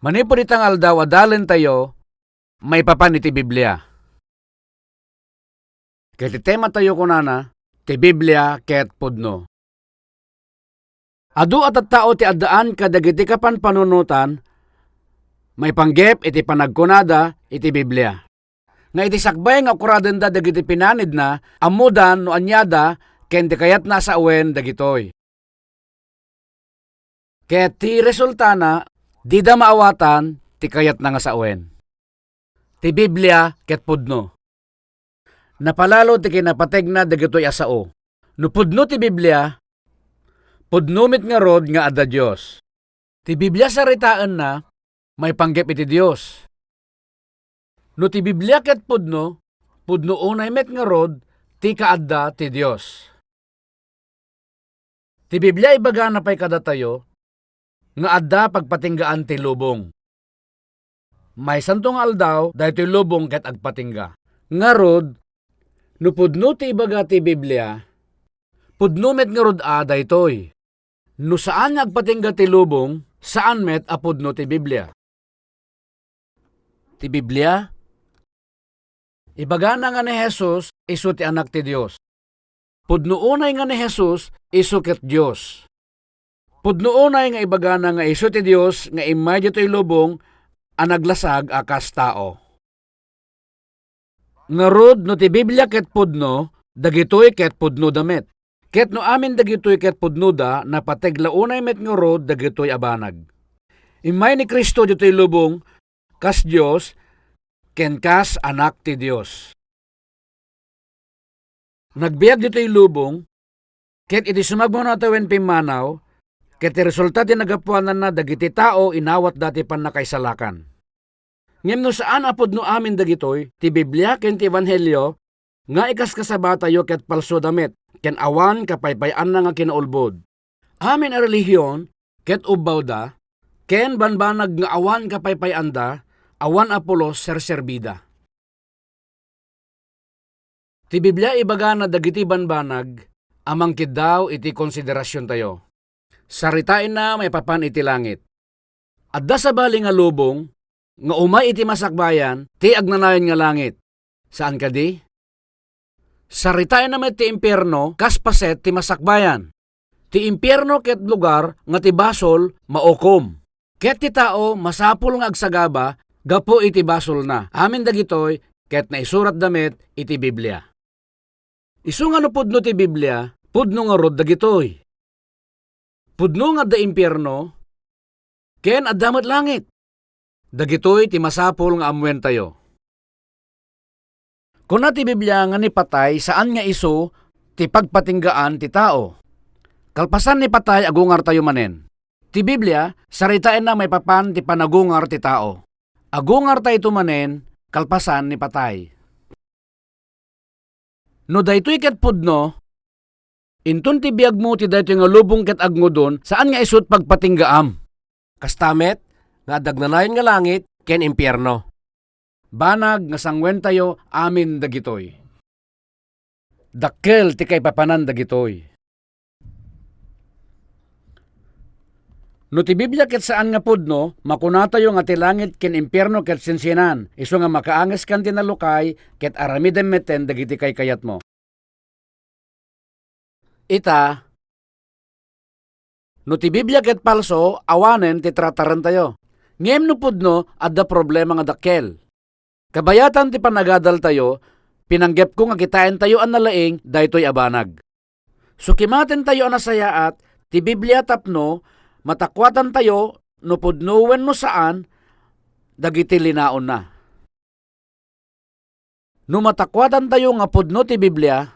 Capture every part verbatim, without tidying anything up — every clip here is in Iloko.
Manipud ita nga aldaw a dalentayo maipapan iti Biblia. Ket ti tematayo kunana, ti Biblia ket pudno. Adu a tattao ti addaan kadagiti kapanpanunotan maipanggep iti panagkunada iti Biblia, nga iti sakbay nga ukuradenda dagiti pinanidna, ammoda no aniada ken ti kayatna a sawen dagitoy. Ket ti resultana, dida maawatan ti kayatna nga sawen. Ti Biblia ket pudno. Napalalo ti kinapategna dagitoy a sao. No pudno ti Biblia, pudno met ngarud nga adda Dios. Ti Biblia saritaenna maipanggep iti Dios. No ti Biblia ket pudno, pudno unay met ngarud ti kaadda ti Dios. Ti Biblia ibagana pay kadatayo nga adda pagpatinggaan ti lubong. Maysanto nga aldaw, daytoy lubong ket agpatingga. Ngarud, no pudno ti ibaga ti Biblia, pudno met ngarud a daytoy. No saan nga agpatingga ti lubong, saan met a pudno ti Biblia. Ti Biblia, ibagana nga ni Jesus isu ti Anak ti Dios. Pudno unay nga ni Jesus isu ket Dios. Pudno unay nga ibagana nga isu ti Dios nga immay ditoy lubong a naglasag a kas tao. Ngarud, no ti Biblia ket pudno, dagitoy ket pudnoda met. Ket no amin dagitoy ket pudnoda, napateg la unay met ngarud dagitoy a banag. Immay ni Cristo ditoy lubong kas Dios ken kas Anak ti Dios. Nagbiag ditoy lubong, ket iti sumagmamano a tawen pimmanaw, ket ti resulta ti nagapuananna dagiti tao inawatda ti pannakaisalakan. Ngem no saan a pudno amin dagitoy, ti Biblia ken ti Ebanghelio nga ikaskasabatayo ket palsoda met, ken awan kapaypay-anna nga kinaulbod. Amin a relihiyon ket ubbawda, ken banbanag nga awan kapaypay-anda, awan a pulos serserbida. Ti Biblia ibagana dagiti banbanag a mangkiddaw iti konsiderasiontayo. Saritaenna maipapan iti langit. Adda sabali nga lubong nga umay iti masakbayan ti agnanayon nga langit. Saan kadi? Saritaenna met ti impierno kas paset ti masakbayan. Ti impierno ket lugar nga ti basol maukom. Ket ti tao masapul nga agsagaba gapu iti basolna. Amin dagitoy ket naisuratda met iti Biblia. Isu nga no pudno ti Biblia, pudno ngarud dagitoy. Pudno nga adda impierno, ken adda met langit. Dagitoy ti masapul nga ammoentayo. Kuna ti Biblia nga ni patay saan nga isu ti pagpatinggaan ti tao. Kalpasan ni patay, agungartayo manen. Ti Biblia, saritaenna maipapan ti panagungar ti tao. Agungartayto manen kalpasan ni patay. No daytoy ket pudno, inton ti biagmo ti daytoy nga lubong ket agngudon, saan nga isu ti pagpatinggaam. Kasta met nga adda agnanayon nga langit ken impierno. Banag nga sanguentayo amin dagitoy. Dakkel ti kaipapanan dagitoy. No ti Biblia ket saan nga pudno, makunatayo nga ti langit ken impierno ket sinsinan, isu nga makaangeskan ti nalukay ket aramidem metten dagiti kaykayatmo. Ita, no ti Biblia ket palso, awanen ti tratarentayo. Ngem no pudno, adda problema nga dakkel. Kabayatan ti panagadaltayo, pinanggepko nga kitaentayo a nalaing daytoy a banag. Sukimatentayo a nasayaat ti Biblia tapno matakuatantayo no pudno wenno saan dagiti linaonna. No matakuatantayo nga pudno ti Biblia,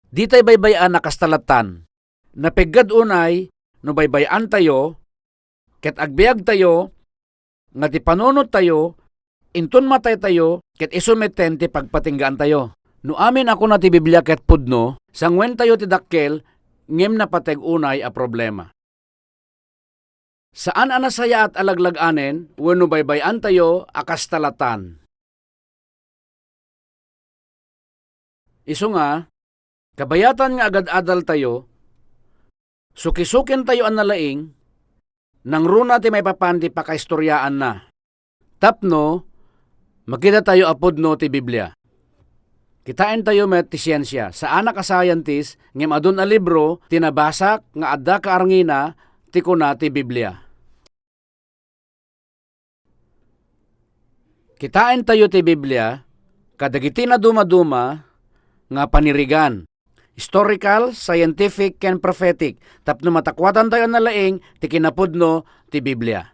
ditay baybay-an a kasta lattan. Napeggad unay no baybay-antayo ket agbiagtayo nga ti panunottayo inton mataytayo ket isu metten ti pagpatinggaantayo. No amin a kuna ti Biblia ket pudno, sanguentayo ti dakkel ngem napateg unay a problema. Saan a nasayaat a laglag-anen wenno baybay-antayo a kasta lattan. Isu nga, kabayatan nga agad-adaltayo, sukisukentayo a nalaing, nangruna ti maipapan ti pakaistoriaanna. tapno makitatayo a pudno ti Biblia. Kitaentayo met ti siensia. Saanak a scientist, ngem adun a libro ti nabasak nga adda kaarngina ti kuna ti Biblia. Kitaentayo ti Biblia kadagiti nadumaduma nga panirigan, historical, scientific, ken prophetic, tapno matakuatantayo a nalaing ti kinapudno ti Biblia.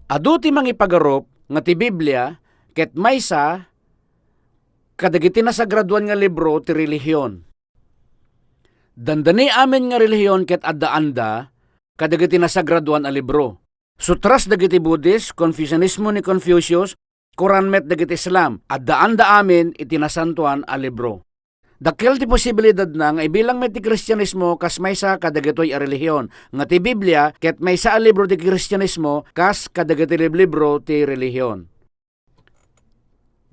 Adu ti mangipagarup nga ti Biblia ket maysa kadagiti nasagradoan nga libro ti relihion. Dandani amin nga relihion ket addaanda kadagiti nasagradoan a libro. Sutras dagiti Buddhist, Confucianismo ni Confucius, Quran met dagiti Islam, addaanda amin iti nasantoan a libro. Dakkel ti posibilidadna nga ibilang met ti Kristianismo kas maysa kadagitoy a relihion, nga ti Biblia ket maysa a libro ti Kristianismo kas kadagiti liblibro ti relihion.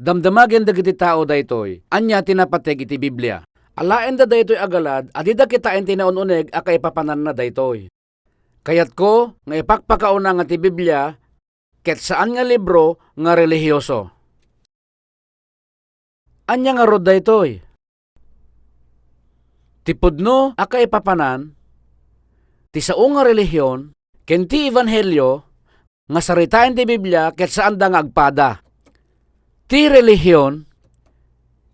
Damdamagen dagiti tao daytoy. Ania ti napateg iti Biblia? Alaenda daytoy a galad a dida kitaen ti naun-uneg a kaipapananna daytoy. Kayatko nga ipakpakauna nga ti Biblia ket saan nga libro nga relihioso. Ania ngarud daytoy? Ti pudno a kaipapanan ti sao nga relihion ken ti ebanghelio nga saritaen ti Biblia ket saanda nga agpada. Ti relihion,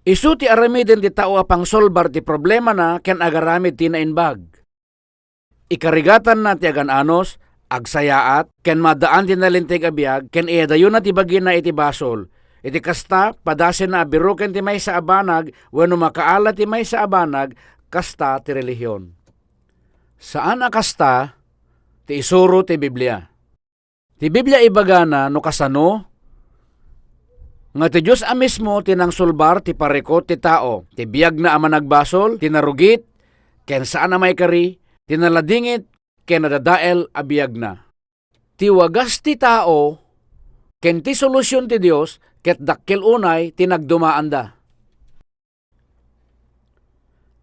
isu ti aramiden ti tao a pangsolbar ti problemana ken agaramid ti naimbag. Ikarigatanna ti agan-anos, agsayaat, ken maaddaan ti nalinteg a biag, ken iyadayonna ti bagina iti basol. Iti kasta, padasenna a biroken ti maysa a banag wenno makaala ti maysa a banag, kasta ti relihion. Saan a kasta ti isuro ti Biblia. Ti Biblia ibagana no kasano nga ti Dios a mismo ti nangsulbar ti parikut ti tao, ti biagna a managbasol, ti narugit, ken saan a maikari, ti naladingit ken nadadael a biagna. Ti wagas ti tao ken ti solusion ti Dios ket dakkel unay ti nagdumaanda.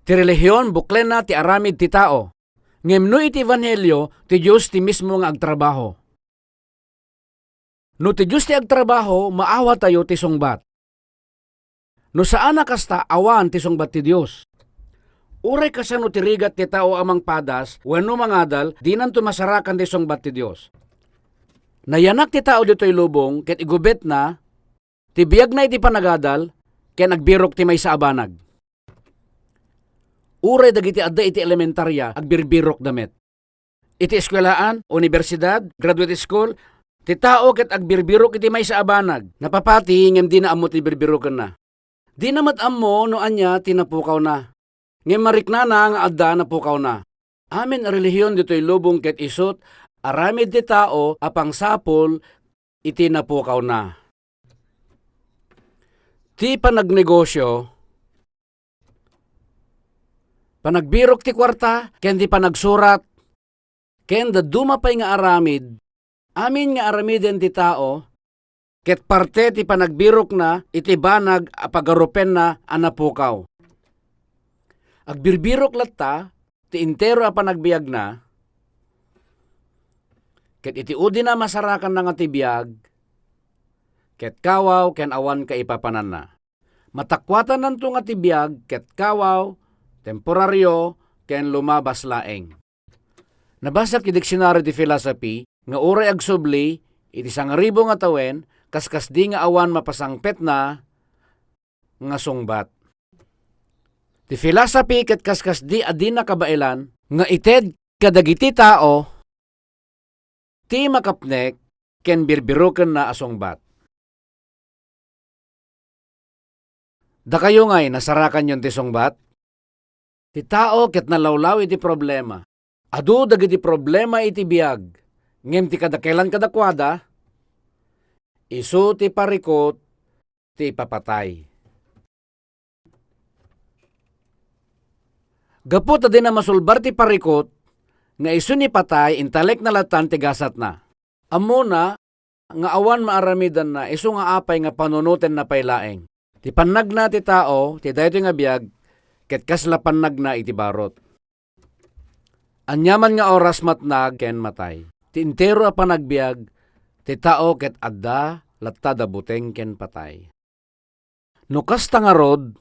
Ti relihion buklenna ti aramid ti tao, ngem no iti ebanghelio, ti Dios ti mismo nga agtrabaho. No ti Dios ti agtrabaho, maawatayo ti sungbat. No saan a kasta, awan ti sungbat ti Dios. Uray kasano ti rigat ti tao a mangpadas wenno mangadal, dinanto masarakan ti sungbat ti Dios. Nayanak ti tao ditoy lubong ket igubetna ti biagna iti panagadal ken agbirok ti maysa a banag. Uray dagiti adda iti elementaria, agbirbirokda met. Iti eskuelaan, unibersidad, graduate school, ti tao ket agbirbirok iti maysa a banag. Napapati ngem dina ammo ti birbirokenna. Dina met ammo no ania ti napukawna. Ngem mariknana nga adda napukawna. Amin a relihion ditoy lubong ket isut aramid ti tao a pangsapul iti napukawna. Ti panagnegosio, panagbirok ti kuarta, ken ti panagsurat, ken dadduma pay nga aramid, amin nga aramiden ti tao, ket parte ti panagbirokna iti banag a pagarupenna a napukaw. Agbirbirok latta ti entero a panagbiagna, ket iti udina masarakanna nga ti biag, ket kawaw ken awan kaipapananna. Matakuatannanto nga ti biag ket kawaw, temporario, ken lumabas laeng. Nabasak ti diksionaryo ti philosophy nga uray agsubli iti sangaribu nga tawen, kaskasdi nga awan mapasangpetna nga sungbat. Ti philosophy ket kaskasdi a dina kabaelan nga ited kadagiti tao ti makapnek ken birbirokenna a sungbat. Dakayo ngay, nasarakanyon ti sungbat? Ti tao ket nalawlaw iti problema. Adu dagiti problema iti biag, ngem ti kadakelan kadakuada, isu ti parikut ti ipapatay. Gapu ta dina masulbar ti parikut nga isu ni patay, intalekna lattan ti gasatna. Ammona nga awan maaramidanna, isu nga apay nga panunotenna pay laeng. Ti pannagna ti tao ti daytoy nga biag ket kasla pannagna iti barut. Aniaman nga oras matnag ken matay. Ti entero a panagbiag ti tao ket adda latta da buteng ken patay. No kasta ngarud,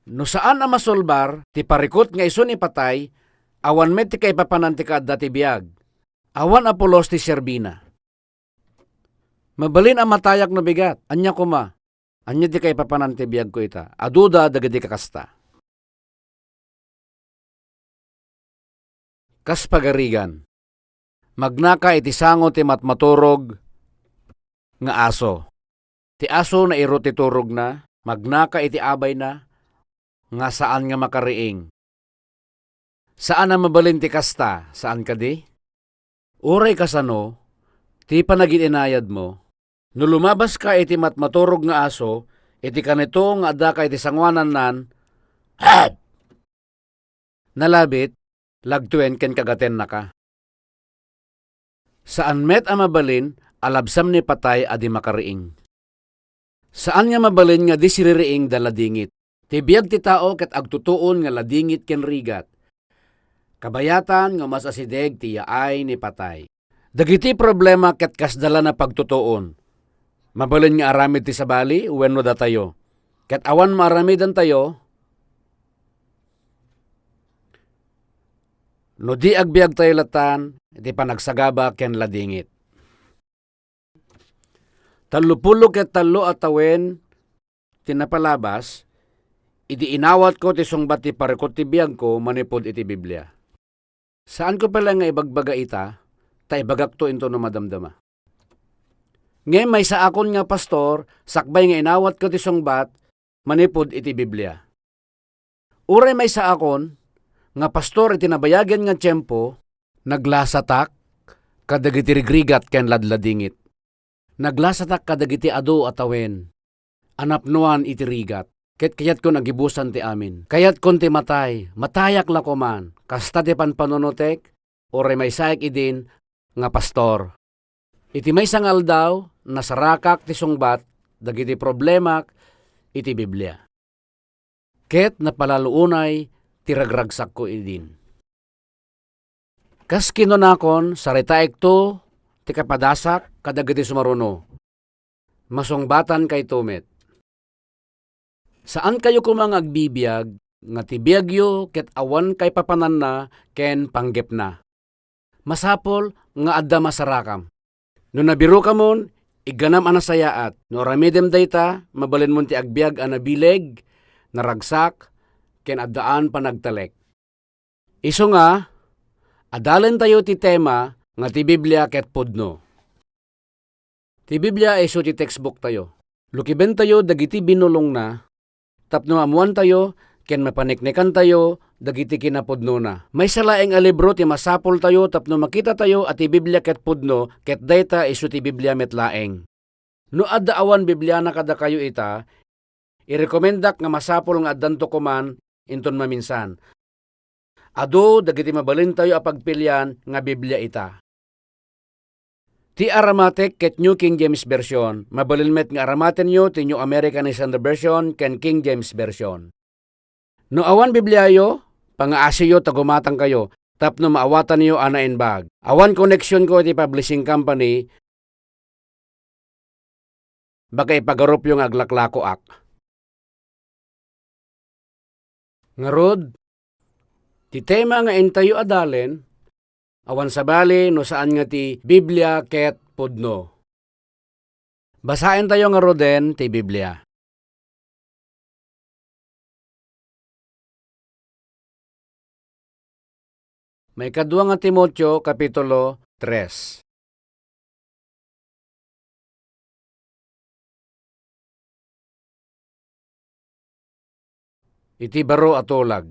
no saan a masulbar ti parikut nga isu ni patay, awan met ti kaipapanan ti kaadda ti biag. Awan a pulos ti serbina. Mabalin a matayak no bigat. Ania koma? Ania ti kaipapanan ti biagko ita? Aduda dagiti kakasta. Kas pagarigan, magnaka iti sango ti matmaturog nga aso. Ti aso nairu ti turogna, magnaka iti abayna nga saan nga makariing. Saan a mabalin ti kasta, saan kadi? Uray kasano ti panagin-inayadmo, no lumabaska iti matmaturog nga aso, iti kanito nga addaka iti sangoanannan, nalabit, lagtuen ken kagatennaka. Saan met a mabalin a labsam ni patay a di makariing. Saan nga mabalin nga di siririing da ladingit. Ti biag ti tao ket agtutuon nga ladingit ken rigat. Kabayatan nga umas asideg ti yaay ni patay. Dagiti problema ket kasda la napagtutuon. Mabalin nga aramid ti sabali wenno datayo. Ket awan maaramidantayo no di agbiagtayo latan iti panagsagaba ken ladingit. Tallopulo ket tallo a tawen ti napalabas, idi inawatko ti sungbat ti parikut ti biagko manipud iti Biblia. Saanko pay laeng nga ibagbaga ita, ta ibagakto intono madamdama. Ngem maysaakon nga pastor, sakbay nga inawatko ti sungbat manipud iti Biblia. Uray maysaakon nga pastor iti nabayagen nga tiempo, naglasatak kadagiti rigrigat ken ladladingit. Naglasatak kadagiti adu a tawen a napnoan iti rigat, ket kayatkon a gibusan ti amin. Kayatkon ti matay, matayak la koman. Kasta ti panpanunotek, uray maysaek idin nga pastor. Iti maysa nga aldaw, nasarakak ti sungbat dagiti problemak iti Biblia. Ket napalalo unay ti ragragsakko idin. Kas kinunakon, saritaekto ti kapadasak kadagiti sumaruno. Masungbatankayto met. Saankayo koma nga agbibiag nga ti biagyo ket awan kaipapananna ken panggepna. Masapul nga adda masarakam. No nabirukamon, igganam a nasayaat. No aramidem dayta, mabalinmon ti agbiag a nabileg, naragsak, ken addaan panagtalek. Isu nga, adalentayo ti tema nga ti Biblia ket pudno. Ti Biblia isu ti textbooktayo. Lukibentayo dagiti binulongna tapno maammoantayo ken mapaneknekantayo dagiti kinapudnona. Maysa laeng a libro ti masapultayo tapno makitatayo a ti Biblia ket pudno, ket dayta isu ti Biblia met laeng. No adda awan Bibliana kadakayo ita, irekomendak nga masapul nga addanto koman inton maminsan. Adu dagiti mabalintayo a pagpilian nga Biblia ita. Ti Aramaic ket New King James Version, mabalin met nga aramatenyo ti New American Standard Version ken King James Version. No awan Bibliayo, pangaasiyo ta gumatangkayo tapno maawatanyo a naimbag. Awan koneksionko iti publishing company, baka ipagarupyo nga aglaklakoak. Ngarud, ti tema nga intayo adalen, awan sabali no saan nga ti Biblia ket pudno. Basaentayo ngaruden ti Biblia. Maikadua nga Timoteo, Kapitulo tres. Iti baro a tulag.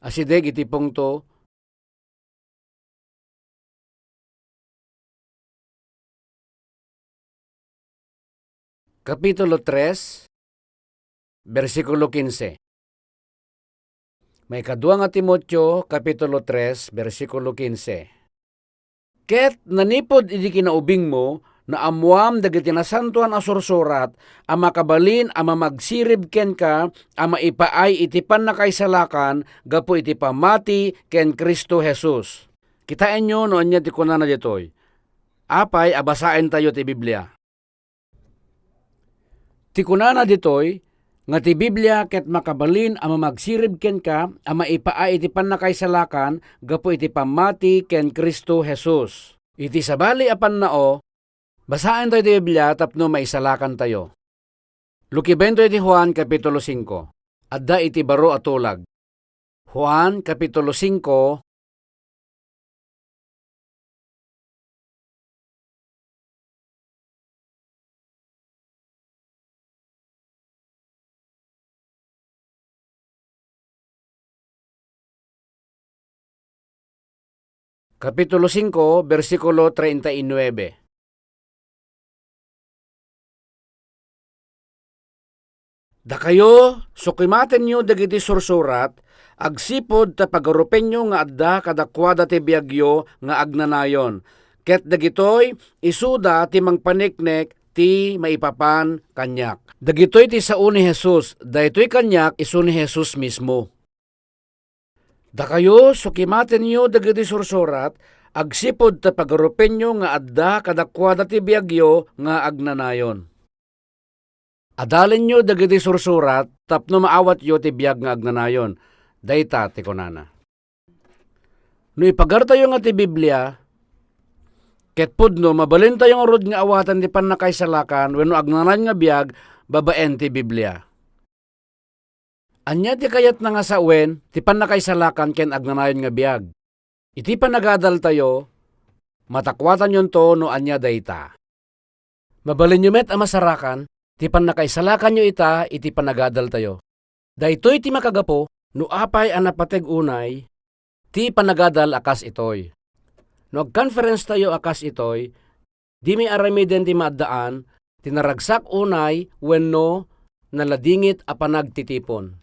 Asideg iti pungto. Kapitulo tres, bersikulo kinse. Maikadua nga Timoteo, Kapitulo tres, bersikulo kinse. Ket nanipud idi kinaubingmo, naammoam dagiti nasantoan a sursurat a makabalin a mamagsirib kenka a maipaay iti pannakaisalakan gapu iti pammati ken Cristo Jesus. Kitaenyo no ania ti kunana ditoy. Apay a basaentayo ti Biblia? Ti kunana ditoy nga ti Biblia ket makabalin a mamagsirib kenka a maipaay iti pannakaisalakan gapu iti pammati ken Cristo Jesus. Iti sabali a pannao, basaentayo ti Biblia tapno maisalakantayo. Lukibentayo ti Juan Kapitulo singko. Adda iti baro a tulag. Juan Kapitulo singko, Kapitulo singko, bersikulo treinta y nueve. Dakayo, sukimatenyo dagiti sursurat, agsipud ta pagarupenyo nga adda kadakuada ti biagyo nga agnanayon. Ket dagitoy, isuda ti mangpaniknek ti maipapan kaniak. Dagitoy ti sao ni Jesus, daytoy kaniak isu ni Jesus mismo. Dakayo, sukimatenyo dagiti sursurat, agsipud ta pagarupenyo nga adda kadakuada ti biagyo nga agnanayon. Adalenyo dagiti sursurat tapno maawatyo ti biag nga agnanayon. Dayta ti kunana. No ipagartayo nga ti Biblia, ket pudno, mabalintayo ngarud nga awaten ti pannakaisalakan wenno agnanayon nga biag babaen ti Biblia. Ania ti kayatna nga sawen ti pannakaisalakan ken agnanayon nga biag? Iti panagadaltayo, matakuatanyonto no ania dayta. Mabalinyo met a masarakan ti pannakaisalakanyo ita iti panagadaltayo. Daytoy ti makagapu no apay a napateg unay ti panagadal a kas itoy. No agconference-tayo a kas itoy, dimi aramiden ti maaddaan ti naragsak unay wenno naladingit a panagtitipon.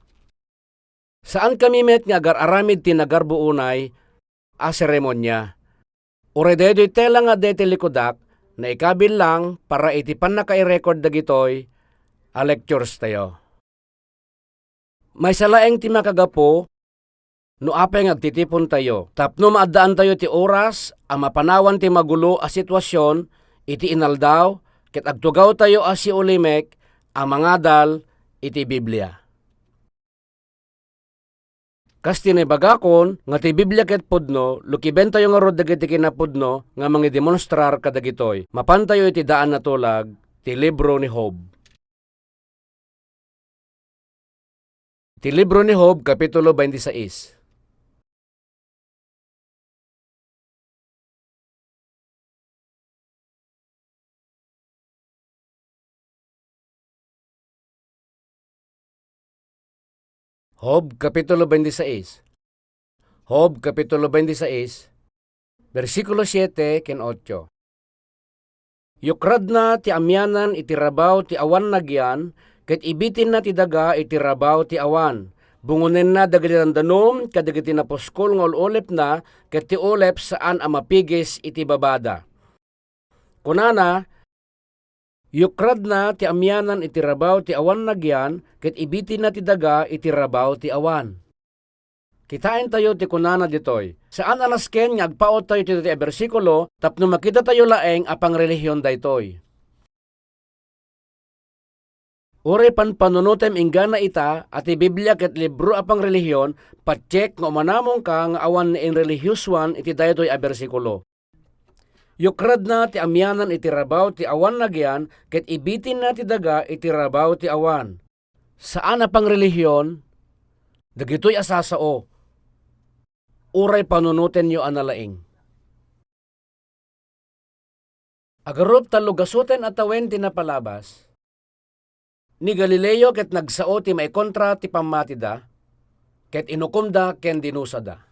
Saankami met nga agar-aramid ti nagarbo unay a seremonia. Uray daytoy tela nga adda iti likudak, naikabil lang para iti pannakairecord dagitoy a lectures-tayo. Maysa laeng ti makagapu no apay nga agtitipontayo tapno maaddaantayo ti oras a mapanawan ti magulo a situasion iti inaldaw ket agtugawtayo a siulimek a mangadal iti Biblia. Kas ti naibagakon nga ti Biblia ket pudno, lukibentayo ngarud dagiti kinapudno nga mangidemonstrar kadagitoy. Mapantayo iti daan a tulag ti libro ni Job. Ti libro ni Job, Kapitulo twenty-six. Job, Kapitulo twenty-six. Job, Kapitulo twenty-six, bersikulo siete ken otso. Yukradna ti amianan iti rabaw ti awan nagyan, ket ibitinna ti daga iti rabaw ti awan. Bungonenna dagiti dandanum kadagiti napuskol nga ul-ulipna, ket ti ulip saan a mapigis iti babada. Kunana, yukradna ti amianan iti rabaw ti awan nagyan, ket ibitinna ti daga iti rabaw ti awan. Kitaentayo ti kunana ditoy. Saan a nasken nga agpaottayo iti daytoy a bersikulo tapno makitatayo laeng a pangrelihion daytoy. Uray panpanunotem inggana ita a ti Biblia ket libro a pangrelihion, patiek nga umanamongka nga awan nainrelihiosoan iti daytoy a bersikulo. Yukradna ti amianan iti rabaw ti awan nagyan, ket ibitinna ti daga iti rabaw ti awan. Saan a pangrelihion dagitoy a sasao, uray panunotenyo a nalaing. Agarup, tallo gasoten a tawen ti napalabas, ni Galileo ket nagsao ti maikontra ti pammatida, ket inukomda ken dinusada.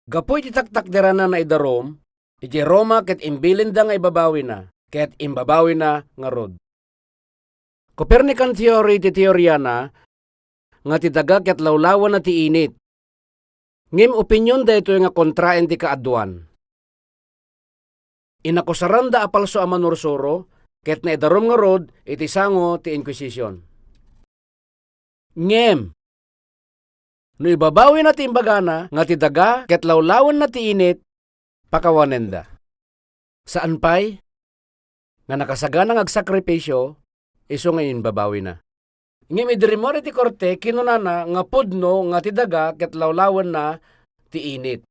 Gapu iti taktakderanna naidarum idiay Roma ket imbilinda nga ibabawina, ket imbabawina ngarud. Copernican theory ti teoriana nga ti daga ket lawlawanna ti init. Ngem opinion daytoy nga kontraen ti kaaduan. Inakusaranda a palso a manursuro ket naidarum ngarud iti sango ti Inquisition. Ngem, No ibabawina ti imbagana nga ti daga ket lawlawenna ti init, pakawanenda. Saan pay nga nakasagana nga agsakripisio, isu nga imbabawina. Ngem idi rimmuar iti korte, kinunana nga pudno nga ti daga ket lawlawenna ti init.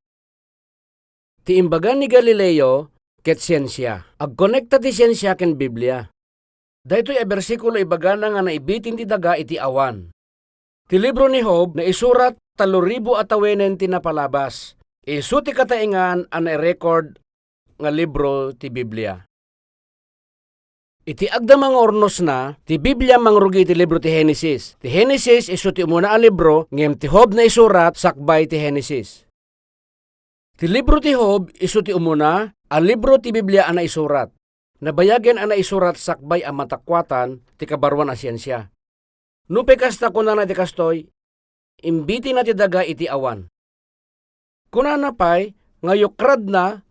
Ti imbaga ni Galileo ket siensia. Agkonekta ti siensia ken Biblia. Daytoy a bersikulo ibagana nga naibitin ti daga iti awan. Ti libro ni Job naisurat tallo ribu a tawenen ti napalabas. Isu ti kataengan a nairekord nga libro ti Biblia. Iti agdama nga urnosna, ti Biblia mangrugi iti libro ti Genesis. Ti Genesis isu ti umuna a libro, ngem ti Job naisurat sakbay ti Genesis. Ti libro ti Job isu ti umuna a libro ti Biblia a naisurat. Nabayagen a naisurat sakbay a matakuatan ti kabaruan a siensia. Nupay kasta, kunana iti kastoy, imbitina ti daga iti awan. Kunana pay nga yukradna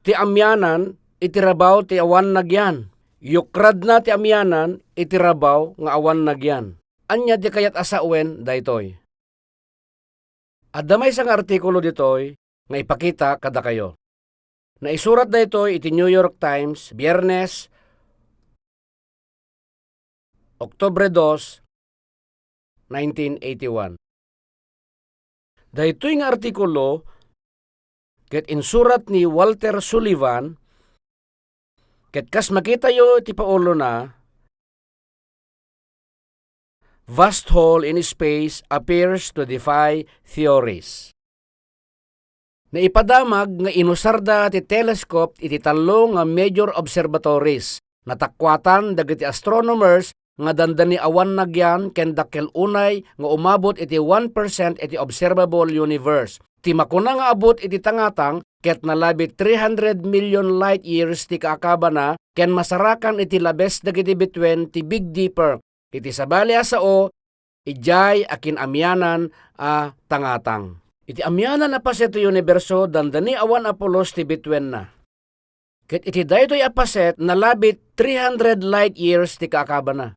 ti amianan iti rabaw ti awan nagyan. Yukradna ti amianan iti rabaw nga awan nagyan. Ania ti kayat a sawen daytoy? Adda maysa nga artikulo ditoy nga ipakita kadakayo. Naisurat daytoy iti New York Times, Biyernes, Oktubre dos, nineteen eighty-one. Daytoy nga artikulo ket insurat ni Walter Sullivan, ket kas makitayo iti paulona, Vast hole in space appears to defy theories. Naipadamag nga inusarda ti telescope iti tallo nga major observatories. Natakuatan dagiti astronomers nga dandani awan nagyan ken dakkel unay nga umabot iti one percent iti observable universe. Ti makuna nga abut iti tangatang ket nalabi three hundred million light years ti kaakabana ken masarakan iti labes dagiti bituen ti Big Dipper. Iti sabali a sao, idiay a kin-amianan a tangatang. Iti amianan a paset ti uniberso, dandani awan a pulos ti bituenna. Ket iti daytoy a paset, nalabi three hundred light years ti kaakabana.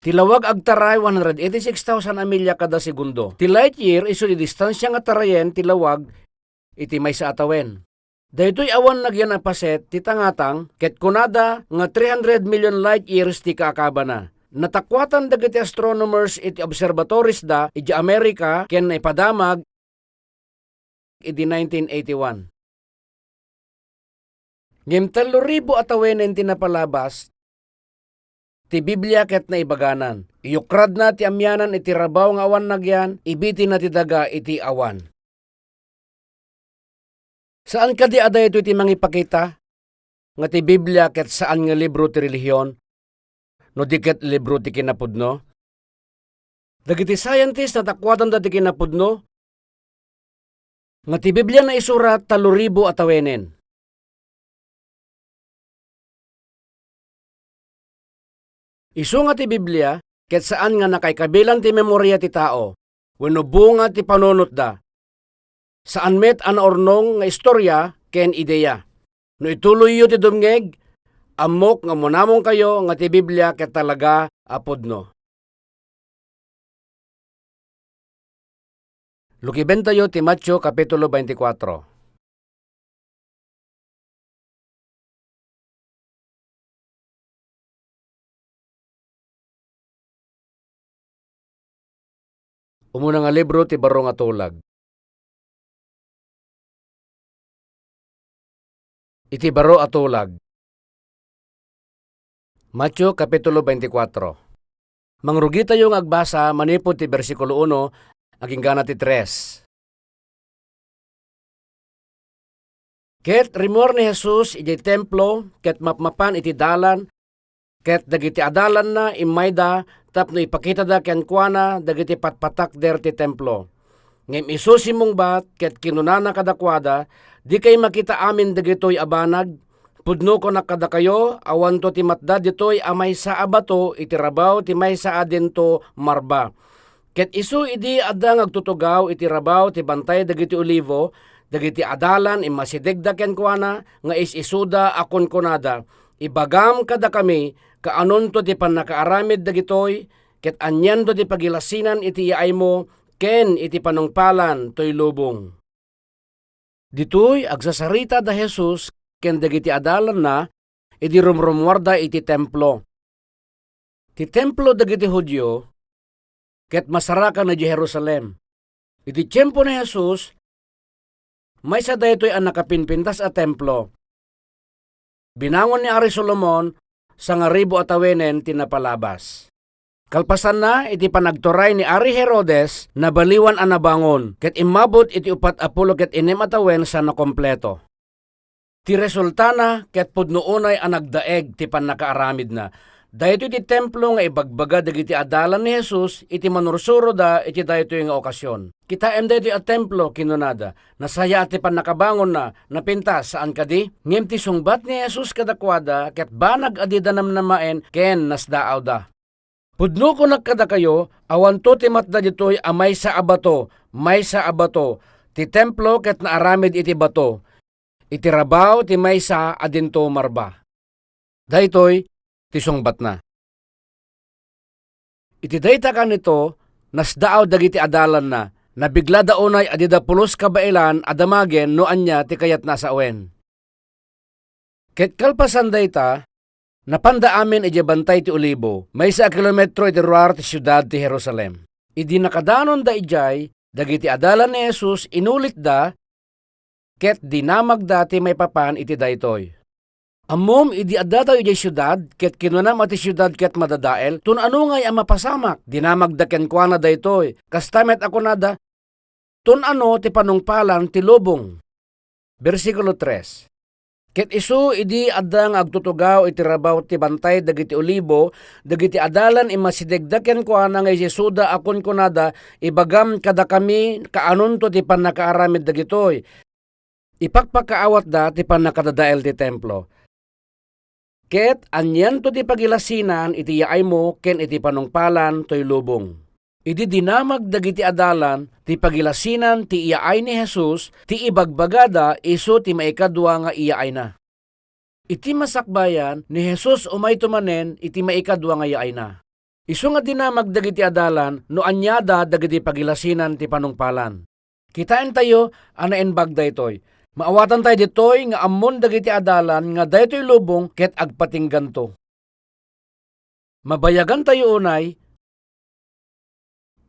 Ti lawag agtaray one hundred eighty-six thousand a milya kada segundo. Ti light year isu ti distansia nga tarayen ti lawag iti maysa a tawen. Daytoy awan nagyan a paset ti tangatang ket kunada nga three hundred million light years ti kaakabana. Natakuatan dagiti astronomers iti observatories da idiay Amerika ken naipadamag idi nineteen eighty-one. Ngem tallo ribu a tawenen ti napalabas ti Biblia ket naibaganan. Iyukradna ti amianan iti rabaw nga awan nagyan, ibitina ti daga iti awan. Saan kadi a daytoy ti mangipakita nga ti Biblia ket saan nga libro ti relihion no di ket libro ti kinapudno? Dagiti scientist natakuatanda ti kinapudno nga ti Biblia naisurat tallo ribu a tawenen. Isu nga ti Biblia ket saan nga nakaikabilan ti memoria ti tao wenno bunga ti panunotda. Saan met a naurnong nga istoria ken ideya. No ituloyyo ti dumngeg, ammok nga munamongkayo nga ti Biblia ket talaga a pudno. Lukibentayo ti Mateo Kapitulo twenty-four. Umuna nga libro ti baro nga tulag. Iti baro a tulag. Mateo Kapitulo twenty-four. Mangrugitayo nga agbasa manipud ti bersikulo uno agingga na ti tres. Ket rimmuar ni Jesus idiay templo ket mapmapan iti dalan, ket dagiti adalanna immayda tapno ipakitada kenkuana dagiti patpatakder ti templo. Ngem isu simmungbat ket kinunana kadakuada, "Dikay makita amin dagitoy a banag? Pudno kunak kadakayo, awanto ti matda ditoy a maysa a bato iti rabaw ti maysa a dinto marba." Ket isu idi adda nga agtutugaw iti rabaw ti Bantay dagiti Olivo, dagiti adalan immasidegda kenkuana nga is-isuda a kunkunada, "Ibagam kadakami, kaanonto ti pannakaaramid dagitoy, ket anianto ti pagilasinan iti iaymo ken iti panungpalan toy lubong. Ditoy agsasarita da Jesus ken dagiti adalanna idi rumrummuarda iti Templo. Ti Templo dagiti Judio ket masarakan idiay Jerusalem. Iti tiempo ni Jesus, maysa daytoy a nakapinpintas a templo. Binangon ni Ari Solomon, sangaribu a tawenen ti napalabas. Kalpasanna, iti panagturay ni Ari Herodes, nabaliwan a nabangon, ket immabut iti upat a pulo ket innem a tawen sa nakompleto. Ti resultana ket pudno unay a nagdaeg ti pannakaaramidna. Daytoy ti templo nga ibagbaga dagiti adalan ni Jesus iti manursuroda iti daytoy nga okasion. "Kitaem daytoy a templo," kinunada. "Nasayaat ti pannakabangonna, napintas, saan kadi?" Ngem ti sungbat ni Jesus kadakuada ket banag a dida namnamaen ken nasdaawda. "Pudno kunak kadakayo, awanto ti matda ditoy a maysa a bato, maysa a bato. Ti templo ket naaramid iti bato. Iti rabaw ti maysa a dinto marba." Daytoy ti sungbatna. Iti dayta kanito, nasdaaw dagiti adalanna. Nabiglada unay a dida pulos kabaelan a damagen no ania ti kayatna a sawen. Ket kalpasan dayta, napanda amin idiay Bantay ti Olibo, maysa a kilometro iti ruar ti siudad ti Jerusalem. Idi nakadanonda idiay, dagiti adalan ni Jesus inulitda ket dinamagda ti maipapan iti daytoy. "Ammom, idi addatayo idiay siudad, ket kinunam a ti siudad ket madadael, tun-ano ngay a mapasamak?" Dinamagda kenkuana daytoy. Kasta met a kunada, "Tun-ano ti panungpalan ti lubong?" Bersikulo tres. Ket isu idi adda nga agtutugaw iti rabaw ti Bantay dagiti Olibo, dagiti adalan immasidegda kenkuana nga isisuda a kunkunada, "Ibagam kadakami kaanonto ti pannakaaramid dagitoy." Ipakpakaawatda ti pannakadadael ti templo. Ket anianto ti pagilasinan iti yaaymo ken iti panungpalan toy lubong? Idi dinamag dagiti adalan ti pagilasinan ti iyaay ni Jesus, ti ibagbagada isu ti maikadua nga iyaayna. Iti masakbayan, ni Jesus umayto manen iti maikadua nga yaayna. Isu nga dinamag dagiti adalan no aniada dagiti pagilasinan ti panungpalan. Kitaentayo a naimbag daytoy. Maawatantayo ditoy nga ammon dagiti adalan nga daytoy lubong ket agpatingganto. Mabayagantayo unay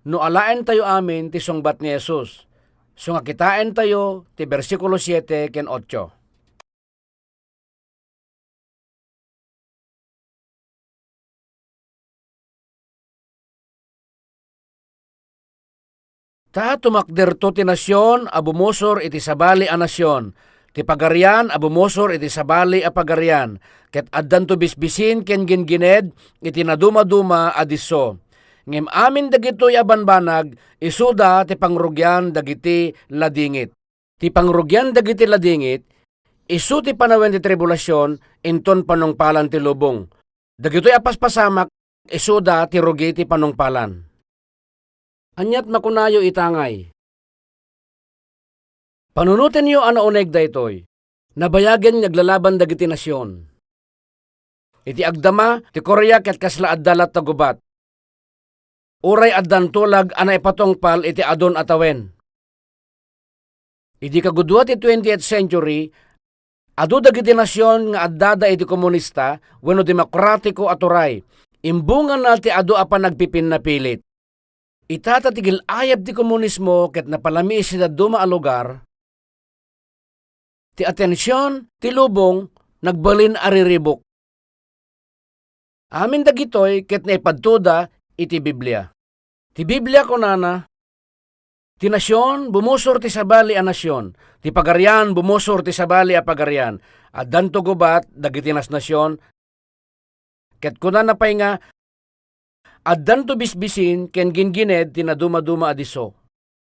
no alaentayo amin ti sungbat ni Jesus, so nga kitaentayo ti bersikulo siete ken otso. Ta tumakderto ti nasion a bumusor iti sabali a nasion, ti pagarian a bumusor iti sabali a pagarian, ket addanto bisbisin ken gingined iti nadumaduma a disso. Ngem amin dagitoy a banbanag, isuda ti pangrugian dagiti ladingit. Ti pangrugian dagiti ladingit, isu ti panawen ti tribulasion, inton panungpalan ti lubong. Dagitoy a paspasamak, isuda ti rugi ti panungpalan. Aniat makunayo ita ngay? Panunotenyo a nauneg daytoy. Nabayagen nga aglalaban dagiti nasion. Iti agdama, ti Korea ket kasla adda latta gubat. Uray adda intulag a naipatungpal iti adun a tawen. Idi kagudua ti twentieth century, adu dagiti nasion nga addada iti komunista wenno demokratiko a turay. Imbungana ti adu a panagpipinnapilit. Ita ta ti gil-ayab ti komunismo ket napalami iti dadduma a lugar, ti atension ti lubong nagbalin a riribuk. Amin dagitoy ket naipadtoda iti Biblia. Ti Biblia kunana, "Ti nasion bumusor ti sabali a nasion, ti pagarian bumusor ti sabali a pagarian." Addanto gubat dagiti nasnasion, ket kunana pay nga, "Addanto bisbisin ken gingined ti nadumaduma a disso."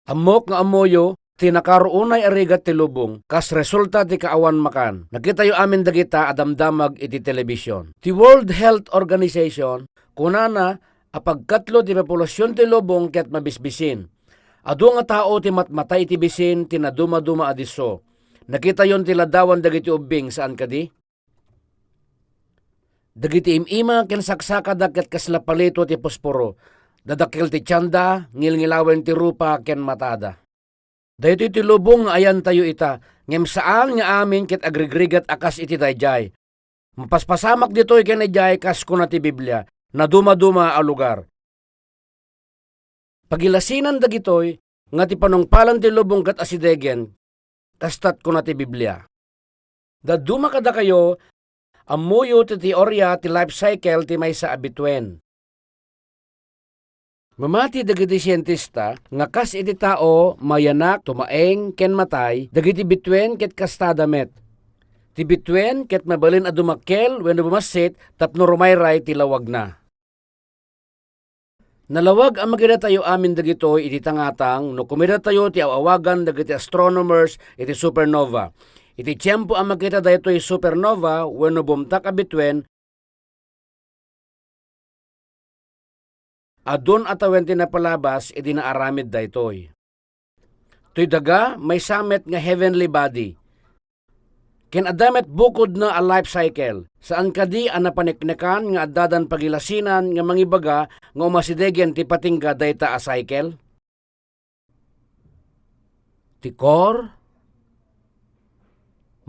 Ammok nga ammoyo ti nakaruonay a rigat ti lubong kas resulta ti kaawan makan. Nakitayo amin dagita a damdamag iti telebision. Ti World Health Organization, kunana a pagkatlo ti populasion ti lubong ket mabisbisin. Adu nga tao ti matmatay iti bisin ti nadumaduma a disso. Nakitayon ti ladawan dagiti ubbing, saan kadi? Dagiti im-ima ken saksakada ket kasla palito ti posporo. Dadakkel ti tianda, ngilngilawen ti rupa ken matada. Daytoy ti lubong nga ayantayo ita, ngem saan nga amin ket agrigrigat a kas iti daydiay. Mapaspasamak ditoy ken idiay kas kuna ti Biblia, nadumaduma a lugar. Pagilasinan dagitoy nga ti panungpalan ti lubong ket asidegen, kastat kuna ti Biblia. Dadduma kadakayo, ammoyo ti teoria ti life cycle ti maysa a bituen. Mamati dagiti sientista nga kas iti tao, mayanak, tumaeng, ken matay, dagiti bituen ket kastada met. Ti bituen ket mabalin a dumakkel wenno bumassit tapno rumayray ti lawagna. Nalawag a makidatayo amin dagitoy iti tangatang no kumidatayo ti aw-awagan dagiti astronomers iti supernova. Iti tiempo a makita daytoy supernova wenno bumtak a bituen, adun a tawen ti napalabas idi naaramid daytoy. Toy daga, maysa met nga heavenly body. Ken adda met bukodna a life cycle. Saan kadi a napaneknekan nga addadan pagilasinan nga mangibaga nga umasidegen ti patingga dayta a cycle? Ti core,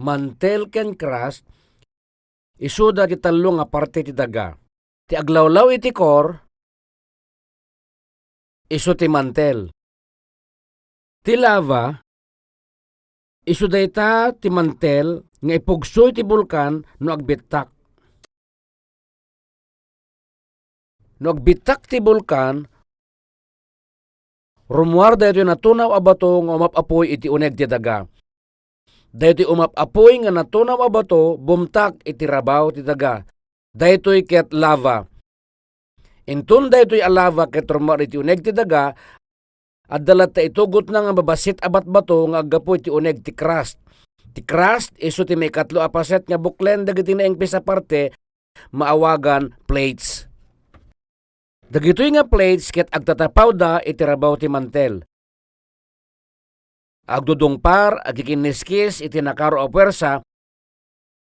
mantle ken crust, isuda ti tallo nga parte ti daga. Ti aglawlaw iti core, isu ti mantle. Ti lava, isu dayta ti mantle nga ipugso iti bulkan no agbittak. No agbittak ti bulkan, rummuar daytoy natunaw a bato nga umap-apuy iti uneg ti daga. Daytoy umap-apuy nga natunaw a bato bumtak iti rabaw ti daga. Daytoy ket lava. Inton daytoy a lava ket rummuar iti uneg ti daga, adda latta itugotna nga mabassit a batbato nga aggapu iti uneg ti crust. Ti crust isu ti maikatlo a paset nga buklen dagiti naengpis a parte, maawagan plates. Dagitoy nga plates ket agtatapawda iti rabaw ti mantle. Agdudungpar, agikinniskis iti nakaro a puersa,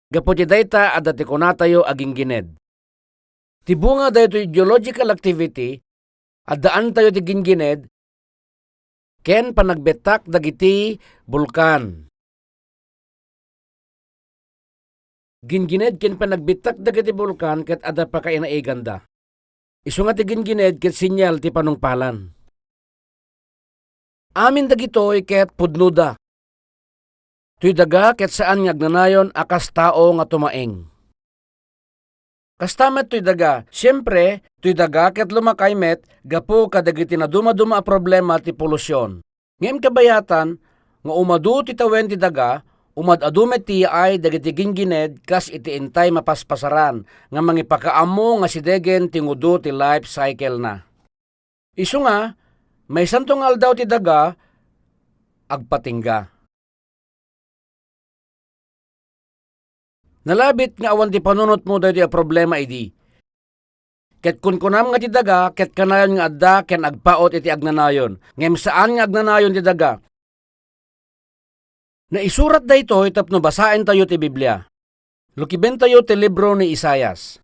gapu ti dayta adda ti kunatayo a ginggined. Ti bunga daytoy geological activity, addaantayo ti ginggined ken panagbettak dagiti bulkan. Ginggined ken panagbittak dagiti bulkan ket adda pakainaiganda. Isu nga ti ginggined ket senyal ti panungpalan. Amin dagitoy ket pudnoda. Toy daga ket saan nga agnanayon a kas tao nga tumaeng. Kasta met toy daga. Siempre, toy daga ket lumakay met gapu kadagiti nadumaduma a problema ti polusion. Ngem kabayatan nga umadu ti tawen ti daga, umad-adu met ti yaay dagiti ginggined kas iti intay mapaspasaran nga mangipakaammo nga sidegen ti ngudo ti life cycle-na. Isu nga, maysanto nga aldaw ti daga, agpatingga. Nalabit nga awan ti panunotmo daytoy a problema idi. Ket kunkunam nga ti daga ket kanayon nga adda ken agpaut iti agnanayon, ngem saan nga agnanayon ti daga. Naisurat daytoy tapno basaentayo ti Biblia. Lukibentayo ti libro ni Isaias.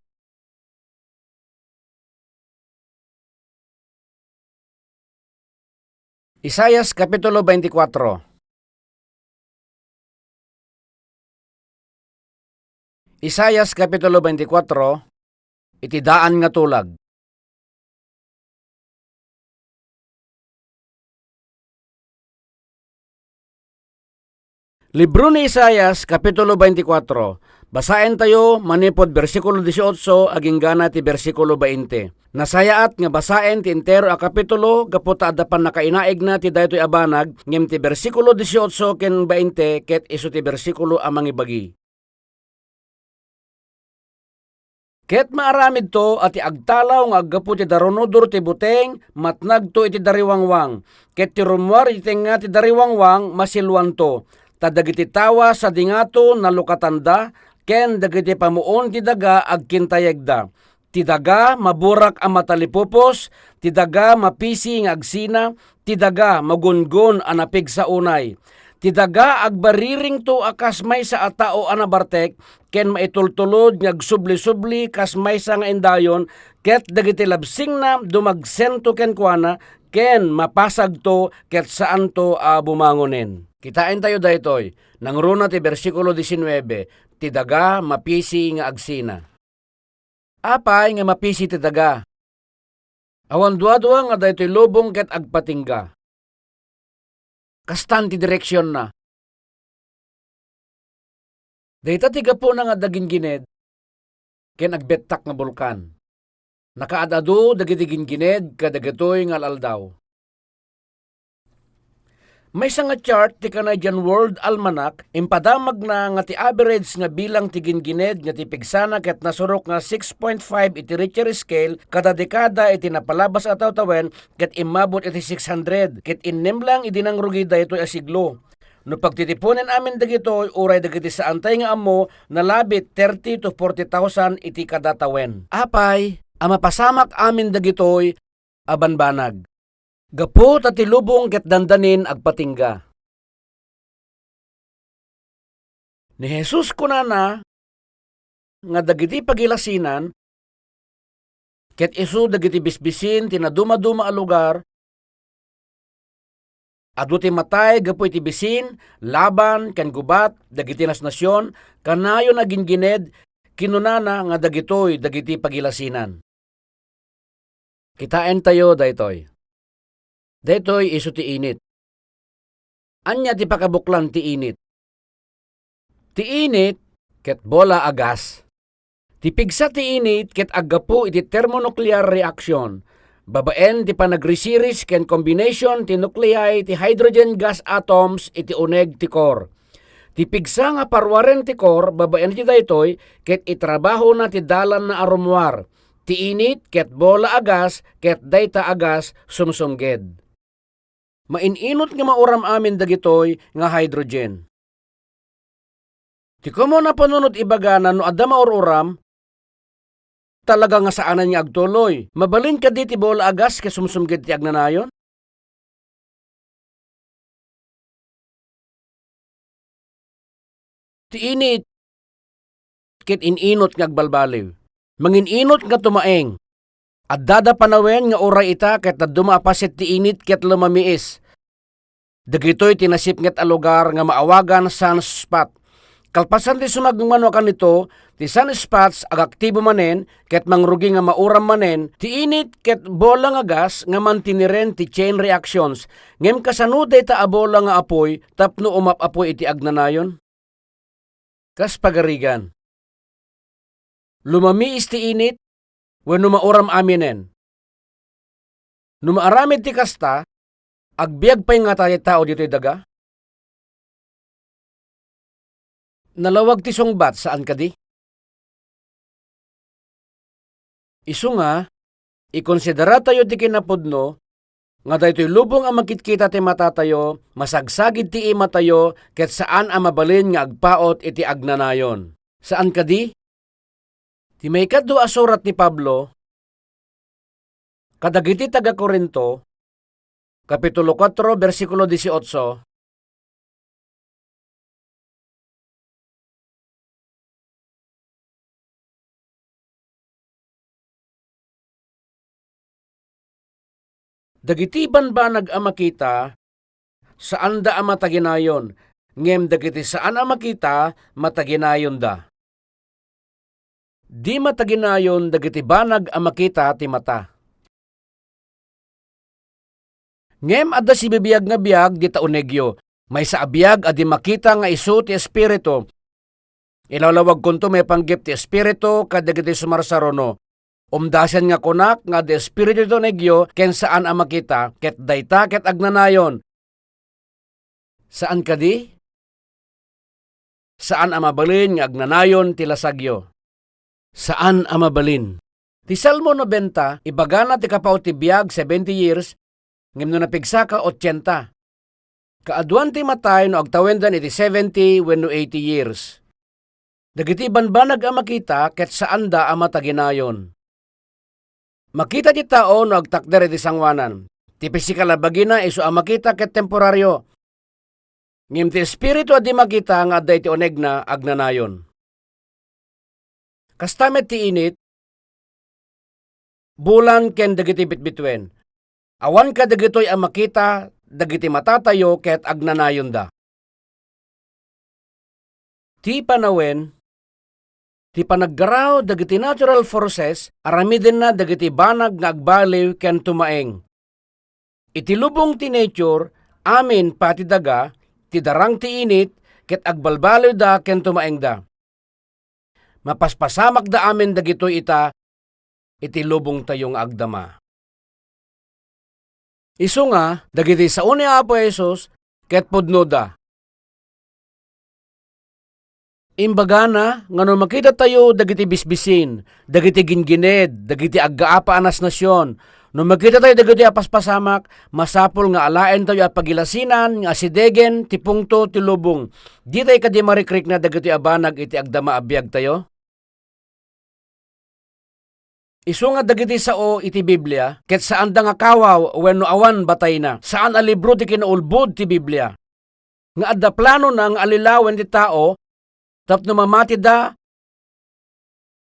Isaias Kapitulo twenty-four. Isaias Kapitulo twenty-four, iti daan nga tulag. Libro ni Isaias, Kapitulo twenty-four. Basaentayo manipud bersikulo dieciocho agingga na ti bersikulo twenty. Nasayaat nga basaen ti entero a kapitulo gapu ta adda pannakainaigna ti daytoy a banag, ngem ti bersikulo dieciocho ken twenty ket isu ti bersikulo a mangibagi. Ket maaramidto a ti agtalaw nga aggapu ti darunudor ti buteng, matnagto iti dariwangwang, ket ti rummuar iti tengnga ti dariwangwang, masiluanto. Ta dagiti tawa sadi ngato nalukatanda, ken dagiti pamuon ti daga agkintayegda. Ti daga maburak a matalipupos, ti daga mapisi nga agsina, ti daga magungon a napigsa unay. Ti daga agbariringto a kas maysa a tao a nabartek, ken maitultulod nga agsubli-subli kas maysa nga indayon, ket dagiti labsingna dumagsentoken kenkuana, ken mapasagto ket saanto a bumangonen. Kitaentayo daytoy, nangruna ti bersikulo diecinuebe, ti daga mapisi nga agsina. Apay nga mapisi ti daga? Awan duadua nga daytoy lubong ket agpatingga. Kastan ti direksionna. Dayta ti gapuna nga adda gingined ken agbettak nga bulkan. Nakaad-adu dagiti gingined kadagitoy nga al-aldaw. Maysa nga chart ti Canadian World Almanac, impadamagna nga ti average nga bilang ti gingined nga ti pigsana ket nasurok nga six point five iti Richter scale kada dekada iti napalabas a tawtawen ket immabot iti six hundred, ket innem lang idi nangrugi daytoy a siglo. No pagtitiponen amin dagitoy, uray dagiti saantay nga ammo, nalabit thirty to forty thousand iti kada tawen. Apay a mapasamak amin dagitoy a banbanag. Gapu ta ti lubong ket dandanin agpatingga. Ni Jesus kunana nga dagiti pagilasinan ket isu dagiti bisbisin ti nadumaduma a lugar, adu ti matay gapu iti bisin, laban, ken gubat, dagiti nasnasion, kanayon a gingined, kinunana nga dagitoy dagiti pagilasinan. Kitaentayo daytoy. Daytoy isu ti init. Ania ti pakabuklan ti init? Ti init ket bola a gas. Ti pigsa ti init ket aggapu iti thermonuclear reaction, babaen ti panagrisiris ken combination ti nuclei ti hydrogen gas atoms iti uneg ti core. Ti pigsa nga paruaren ti core babaen iti daytoy ket itrabahona ti dalanna a rummuar. Ti init ket bola a gas ket dayta a gas sumsumged. Main-inut nga mauram amin dagitoy nga hydrogen. Ti komo a panunot ibagana no adda maur-uram, talaga nga saanen nga agtuloy. Mabalin kadi ti bola a gas ket sumsumged ti agnanayon? Ti init ket in-inut nga agbalbaliw. Mangin-inut nga tumaeng. Addada panawen nga uray ita ket dadduma a paset ti init ket lumamiis. Dagitoy ti nasipnget a lugar nga maawagan sunspot. Kalpasan ti sumagmamano a kanito, ti sunspots agaktibo manen ket mangrugi nga mauram manen ti init ket bola nga gas nga mantiniren ti chain reactions. Ngem kasano dayta a bola nga apuy tapno umap-apuy iti agnanayon? Kas pagarigan, lumamiis ti init wenno mauram aminen? No maaramid ti kasta, agbiag pay ngata ti tao ditoy daga? Nalawag ti sungbat, saan kadi? Isu nga, ikonsideratayo ti kinapudno nga daytoy lubong a makitkita ti matatayo, masagsagid ti imatayo, ket saan a mabalin nga agpaut iti agnanayon. Saan kadi? Ti maikadua a surat ni Pablo kadagiti taga-Corinto, Kapitulo kuatro, bersikulo dieciocho, dagiti banbanag a makita, saanda a mataginayon, ngem dagiti saan a makita, mataginayonda. Di mataginayon dagiti banag a makita ti mata. Ngem adda sibibiag nga biag dita unegyo. Maysa a biag a di makita nga isu ti Espiritu. Ilawlawagkonto maipanggep ti Espiritu kadagiti sumarsaruno. Umdasen nga kunak nga adda espiritu ti unegyo ken saan a makita, ket dayta ket agnanayon. Saan kadi? Saan a mabalin nga agnanayon ti lasagyo. Saan a mabalin. Ti Salmo noventa, ibagana ti kapaut ti biag, seventy years, ngem no napigsaka, ochenta. Kaaduan ti matay no agtawendan iti seventy wenno eighty years. Dagiti banbanag a makita ket saanda a mataginayon. Makita ti tao no agtakder iti sangoanan. Ti pisikal a bagina isu a makita ket temporario. Ngem ti espiritu a di makita nga adda iti unegna agnanayon. Kasta met ti init, bulan ken dagiti bitbituen. Awan kadagitoy a makita dagiti matatayo ket agnanayonda. Ti panawen, ti panaggaraw dagiti natural forces, aramidenna dagiti banag nga agbaliw ken tumaeng. Iti lubong ti nature, amin pati daga, ti darang ti init, ket agbalbaliwda ken tumaengda. Mapaspasamakda amin dagitoy ita iti lubongtayo nga agdama. Isu nga, dagiti sao ni Apo Jesus ket pudnoda. Imbagana nga no makitatayo dagiti bisbisin, dagiti gingined, dagiti aggaapa a nasnasion, no makitatayo dagitoy a paspasamak, masapul nga alaentayo a pagilasinan nga asidegen ti pungto ti lubong. Ditay kadi marikrikna dagitoy a banag iti agdama a biagtayo? Isu nga dagiti sao iti Biblia, ket saanda nga kawaw wenno awan batayna. Saan a libro ti kinaulbod ti Biblia. Nga adda planona nga allilawen ti tao tapno mamatida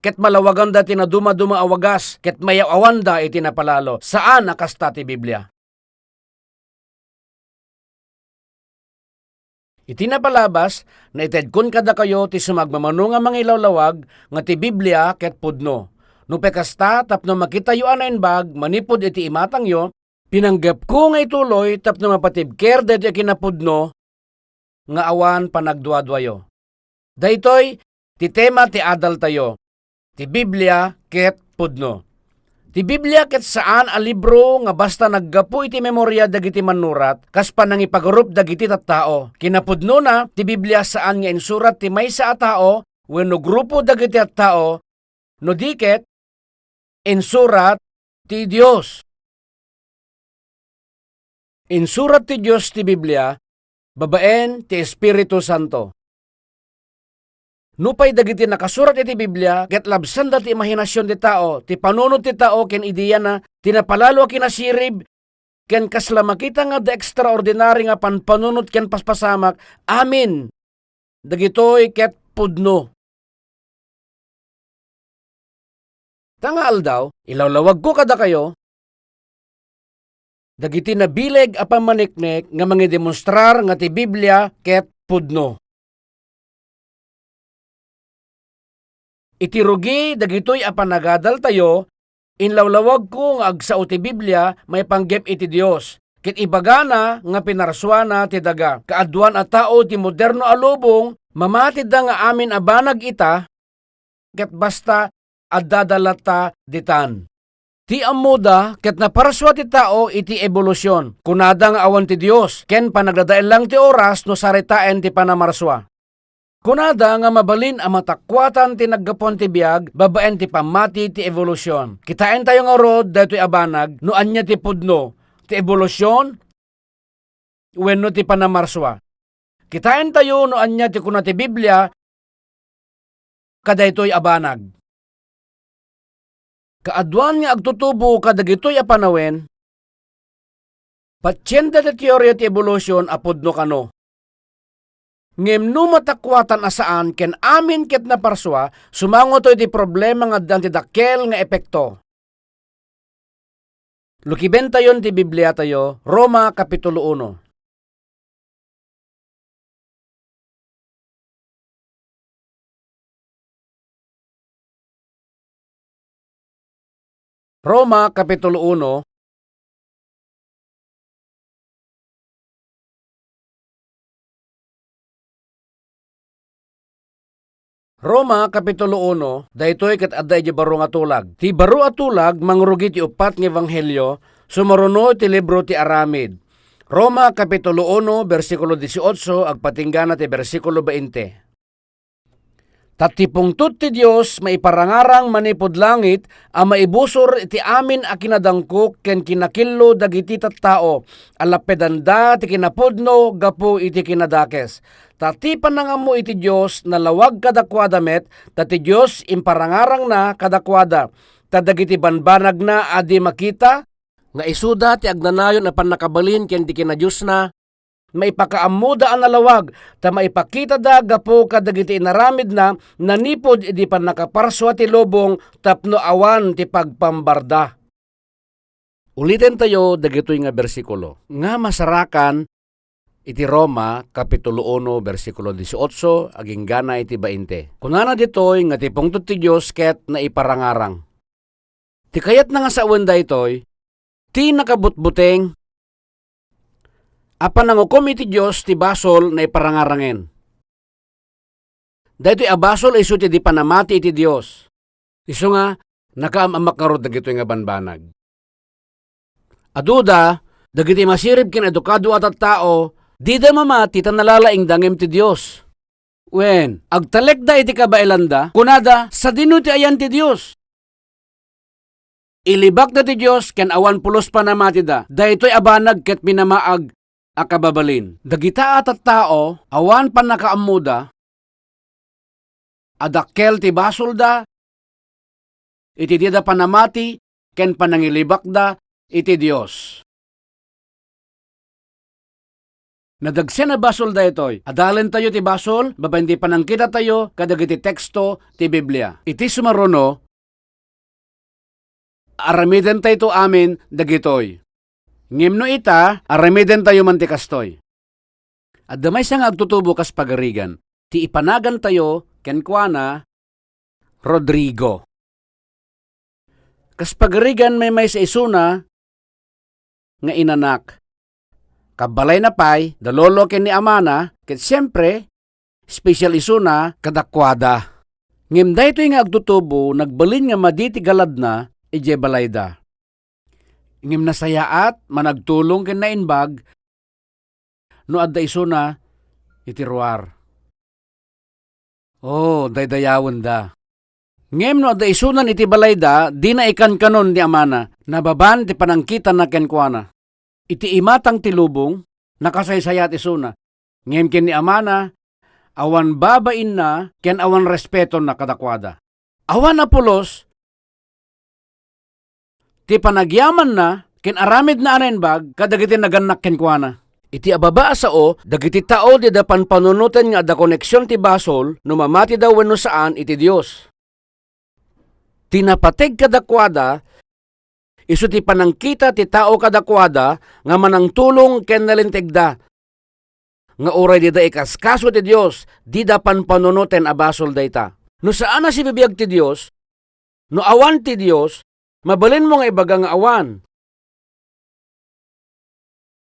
ket malawaganda ti nadumaduma a wagas ket mayaw-awanda iti napalalo. Saan a kasta ti Biblia. Iti napalabas, naitedkon kadakayo ti sumagmamano nga mangilawlawag nga ti Biblia ket pudno. Nupay kasta, tapno makitayo a naimbag manipud iti imatangyo, pinanggepko nga ituloy tapno mapatibker daytoy a kinapudno nga awan panagduaduayo. Daytoy ti tema ti adaltayo, ti Biblia ket pudno. Ti Biblia ket saan a libro nga basta naggapu iti memoria dagiti mannurat kas panangipagarup dagiti tattao. Kinapudnona, ti Biblia saan nga insurat ti maysa a tao wenno grupo dagiti tattao, no di ket, insurat ti Dios. Insurat ti Dios ti Biblia babaen ti Espiritu Santo. Nupay dagiti nakasurat iti Biblia ket labsanda ti imahinasion ti tao, ti panunot ti tao ken ideyana, ti napalalo a kinasirib, ken kasla makita nga adda ekstraordinari nga panpanunot ken paspasamak, amin dagitoy ket pudno. Ta nga aldaw, ilawlawagko kadakayo dagiti nabileg a pammaniknek nga mangidemonstrar nga ti Biblia ket pudno. Iti rugi dagitoy a panagadaltayo, inlawlawagko nga agsao ti Biblia maipanggep iti Dios, ket ibagana nga pinarsuana ti daga. Kaaduan a tao ti moderno a lubong, mamatida nga amin a banag ita, ket basta addada latta ditan. Ti ammoda ket naparsua ti tao iti ebolusyon. Kunada nga awan ti Dios, ken panagdadael lang ti oras no saritaen ti panamarsua. Kunada nga mabalin a matakuatan ti naggapuan ti biag babaen ti pammati ti ebolusyon. Kitaentayo ngarud daytoy a banag no ania ti pudno, ti ebolusyon wenno ti panamarsua. Kitaentayo no ania ti kuna ti Biblia kadaytoy a banag. Kaaduan nga agtutubo kadagitoy a panawen, patienda ti teoria ti ebolusyon a pudno kano. Ngem no matakuatan a saan ken amin ket naparsua, sumangoto iti problema nga addan ti dakkel nga epekto. Lukibentayon ti Bibliatayo, Roma Kapitulo uno. Roma Kapitulo uno. Roma Kapitulo uno, daytoy ket adda idiay baro nga tulag. Ti baro a tulag mangrugi ti uppat nga ebanghelio, sumaruno iti libro ti Aramid. Roma Kapitulo uno, bersikulo dieciocho, agpatinggana ti bersikulo veinte. Ta ti pungtot ti Dios maiparangarang manipud langit a maibusor iti amin a kinadangkok ken kinakillo dagiti tattao a lapedanda ti kinapudno gapu iti kinadakes. Ta ti panangammo iti Dios nalawag kadakuada met, ta ti Dios imparangarangna kadakuada. Ta dagiti banbanagna a di makita, nga isuda ti agnanayon a pannakabalin ken ti kinadiosna, maipakaammoda a nalawag, ta maipakitada gapu kadagiti inaramidna nanipud idi pannakaparsua ti lubong tapno awan ti pagpambarda. Ulitentayo dagitoy nga bersikulo nga masarakan iti Roma, Kapitulo uno, bersikulo dieciocho, agingga na iti bainte. Kunana ditoy nga ti pungtot ti Dios ket naiparangarang. Ti kayatna nga sawen daytoy, ti nakabutbuteng a panangukom iti Dios ti basol naiparangarangen. Daytoy a basol isu ti di panamati iti Dios. Isu nga, nakaam-ammak ngarud dagitoy nga banbanag. Aduda, dagiti masirib ken edukado a tattao, dida mamati ta nalalaingda ngem ti Dios. Wen, agtalekda iti kabaelanda, kunada, "Sadino ti ayan ti Dios?" Ilibakda ti Dios ken awan pulos panamatida. Daytoy a banag ket pinamaag a kababalin. Dagita a tattao, awan pannakaammoda, a dakkel ti basolda iti dida panamati ken panangilibakda iti Dios. Nadagsen a basol daytoy. Adalentayo ti basol babaen ti panangkitatayo kadagiti teksto ti Biblia. Iti sumaruno, aramidentayto amin dagitoy. Ngem no ita, aramidentayo man ti kastoy. Adda maysa nga agtutubo kas pagarigan. Ti ipanagantayo kenkuana, Rodrigo. Kas pagarigan, maymaysa isuna nga inanak. Kabbalayna pay, da lolo ken ni amana, ket siempre, espesyal isuna kadakuada. Ngem daytoy nga agtutubo, nagbalin nga madi ti galadna idiay balayda. Ngem nasayaat, managtulong ken naimbag no adda isuna iti ruar. Oh, daydayawenda. Ngem no adda isunan iti balayda, dina ikankanon ni amana. Nababan ti panangkitana kenkuana. Iti imatang ti lubong, nakasaysayaat isuna. Ngem ken ni amana, awan babainna ken awan respetonna kadakuada. Awan a pulos ti panagyamanna ken aramidna a naimbag kadagiti nagannak kenkuana. Iti ababa a sao, dagiti tao dida panpanunoten nga adda koneksion ti basol no mamatida wenno saan iti Dios. Ti napateg kadakuada, isu ti panangkita ti tao kadakuada nga manangtulong ken nalintegda, nga uray dida ikaskaso ti Dios, dida panpanunoten a basol dayta. No saan a sibibiag ti Dios, no awan ti Dios, mabalinmo nga ibaga nga awan.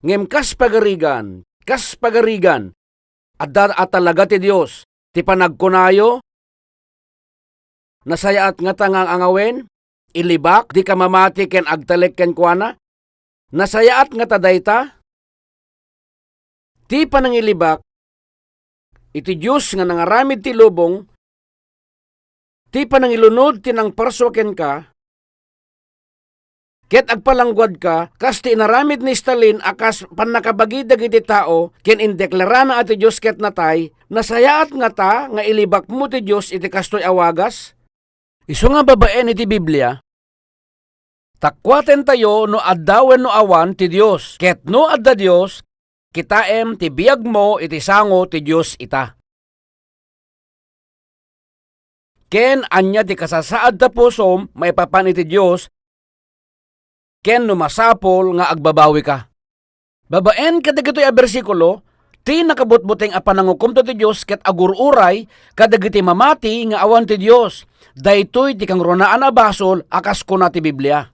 Ngem kas pagarigan, kas pagarigan, adda a talaga ti Dios. Ti panagkunayo, nasayaat ngata nga angawen, ilibak, dika mamati ken agtalek kenkuana? Nasayaat ngata dayta? Ti panangilibak iti Dios nga nangaramid ti lubong, ti panangilunod ti nangparsua kenka, ket agpalangguadka, kas ti inaramid ni Stalin a kas pannakabagi dagiti tao ken indeklarana a ti Dios ket natay, nasayaat ngata nga ilibakmo ti Dios iti kastoy a wagas? Isu nga babaen iti Biblia, takkuatentayo no adda wenno awan ti Dios, ket no adda Dios, kitaem ti biagmo iti sango ti Dios ita. Ken ania ti kasasaad ta pusom maipapan iti Dios, ken no masapul nga agbabawika? Babaen kadagitoy a bersikulo, ti nakabutbuteng a panangukomto ti Dios ket agur-uray kadagiti mamati nga awan ti Dios. Daytoy ti kangrunaan a basol a kas kuna ti Biblia.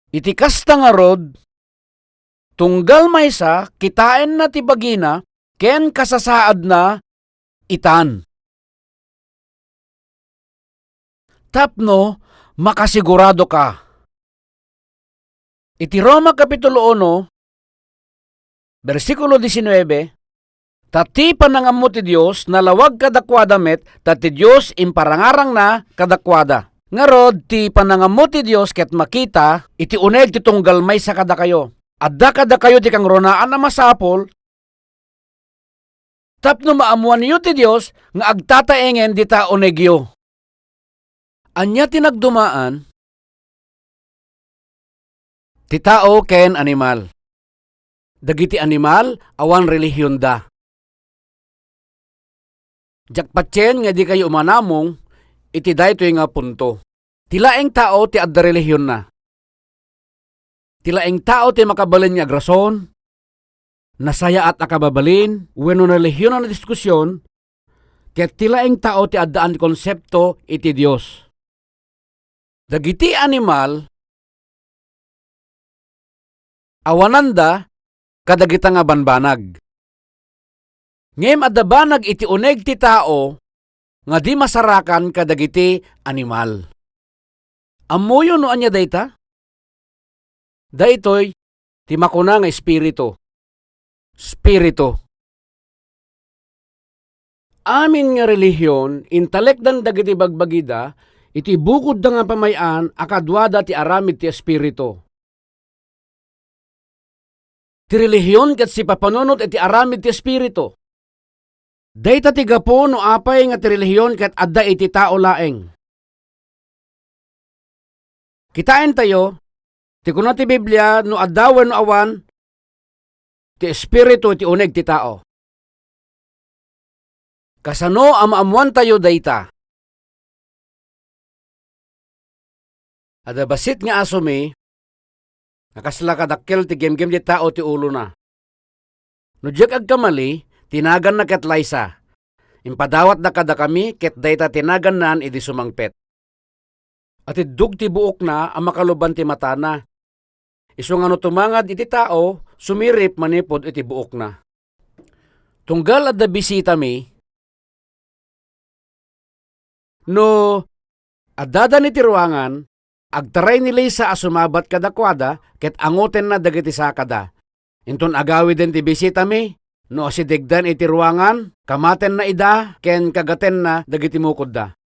Iti kasta ngarud, tunggal maysa, kitaenna ti bagina ken kasasaadna itan. Tapno makasiguradoka. Iti Roma Kapitulo uno, bersikulo diecinuebe, "Ta ti panangammo ti Dios nalawag kadakuada met, ta ti Dios imparangarangna kadakuada." Ngarud, ti panangammo ti Dios ket makita iti uneg ti tunggal maysa kadakayo. Adda kadakayo ti kangrunaan a masapul tapno maammoanyo ti Dios nga agtataengen dita unegyo. Ania ti nagdumaan? Ti tao ken animal. dagiti animal awan relihionda. Diak patien nga dikayo umanamong iti daytoy nga punto. Ti laeng tao ti adda relihionna. Ti laeng tao ti makabalin nga agrason, nasayaat a kababalin, wenno nalihionan a diskusion, ket ti laeng tao ti addaan ti konsepto iti Dios. Dagiti animal, awananda kadagita nga banbanag. Ngem adda banag iti uneg ti tao nga di masarakan kadagiti animal. Ammoyo no ania dayta? Daytoy ti makuna nga espiritu. Espiritu. Amin nga relihion, intalekdan dagiti bagbagida iti bukodda nga pamay-an a kaduada ti aramid ti espiritu. Ti relihion ket sipapanunot iti aramid ti espiritu. Dayta ti gapu no apay nga ti relihion ket adda iti tao laeng. Kitaentayo, ti kuna ti Biblia no adda wenno awan ti espiritu iti uneg ti tao. Kasano a maammoantayo dayta? Adda bassit nga asomi nga kasla kadakkel ti gemgem ti tao ti ulona. No diak agkamali, ti naganna ket Liza. Impadawatna kadakami ket dayta ti nagannan idi sumangpet. Atiddog ti buokna a makaluban ti matana. Isu nga no tumangad iti tao, sumirip manipud iti buokna. Tunggal adda bisitami, no addada iti ruangan, agtaray ni Liza a sumabat kadakuada ket angotenna dagiti sakada. Inton agawiden ti bisitami, no asidegdan iti ruangan, kamatenna ida ken kagatenna dagiti mukodda.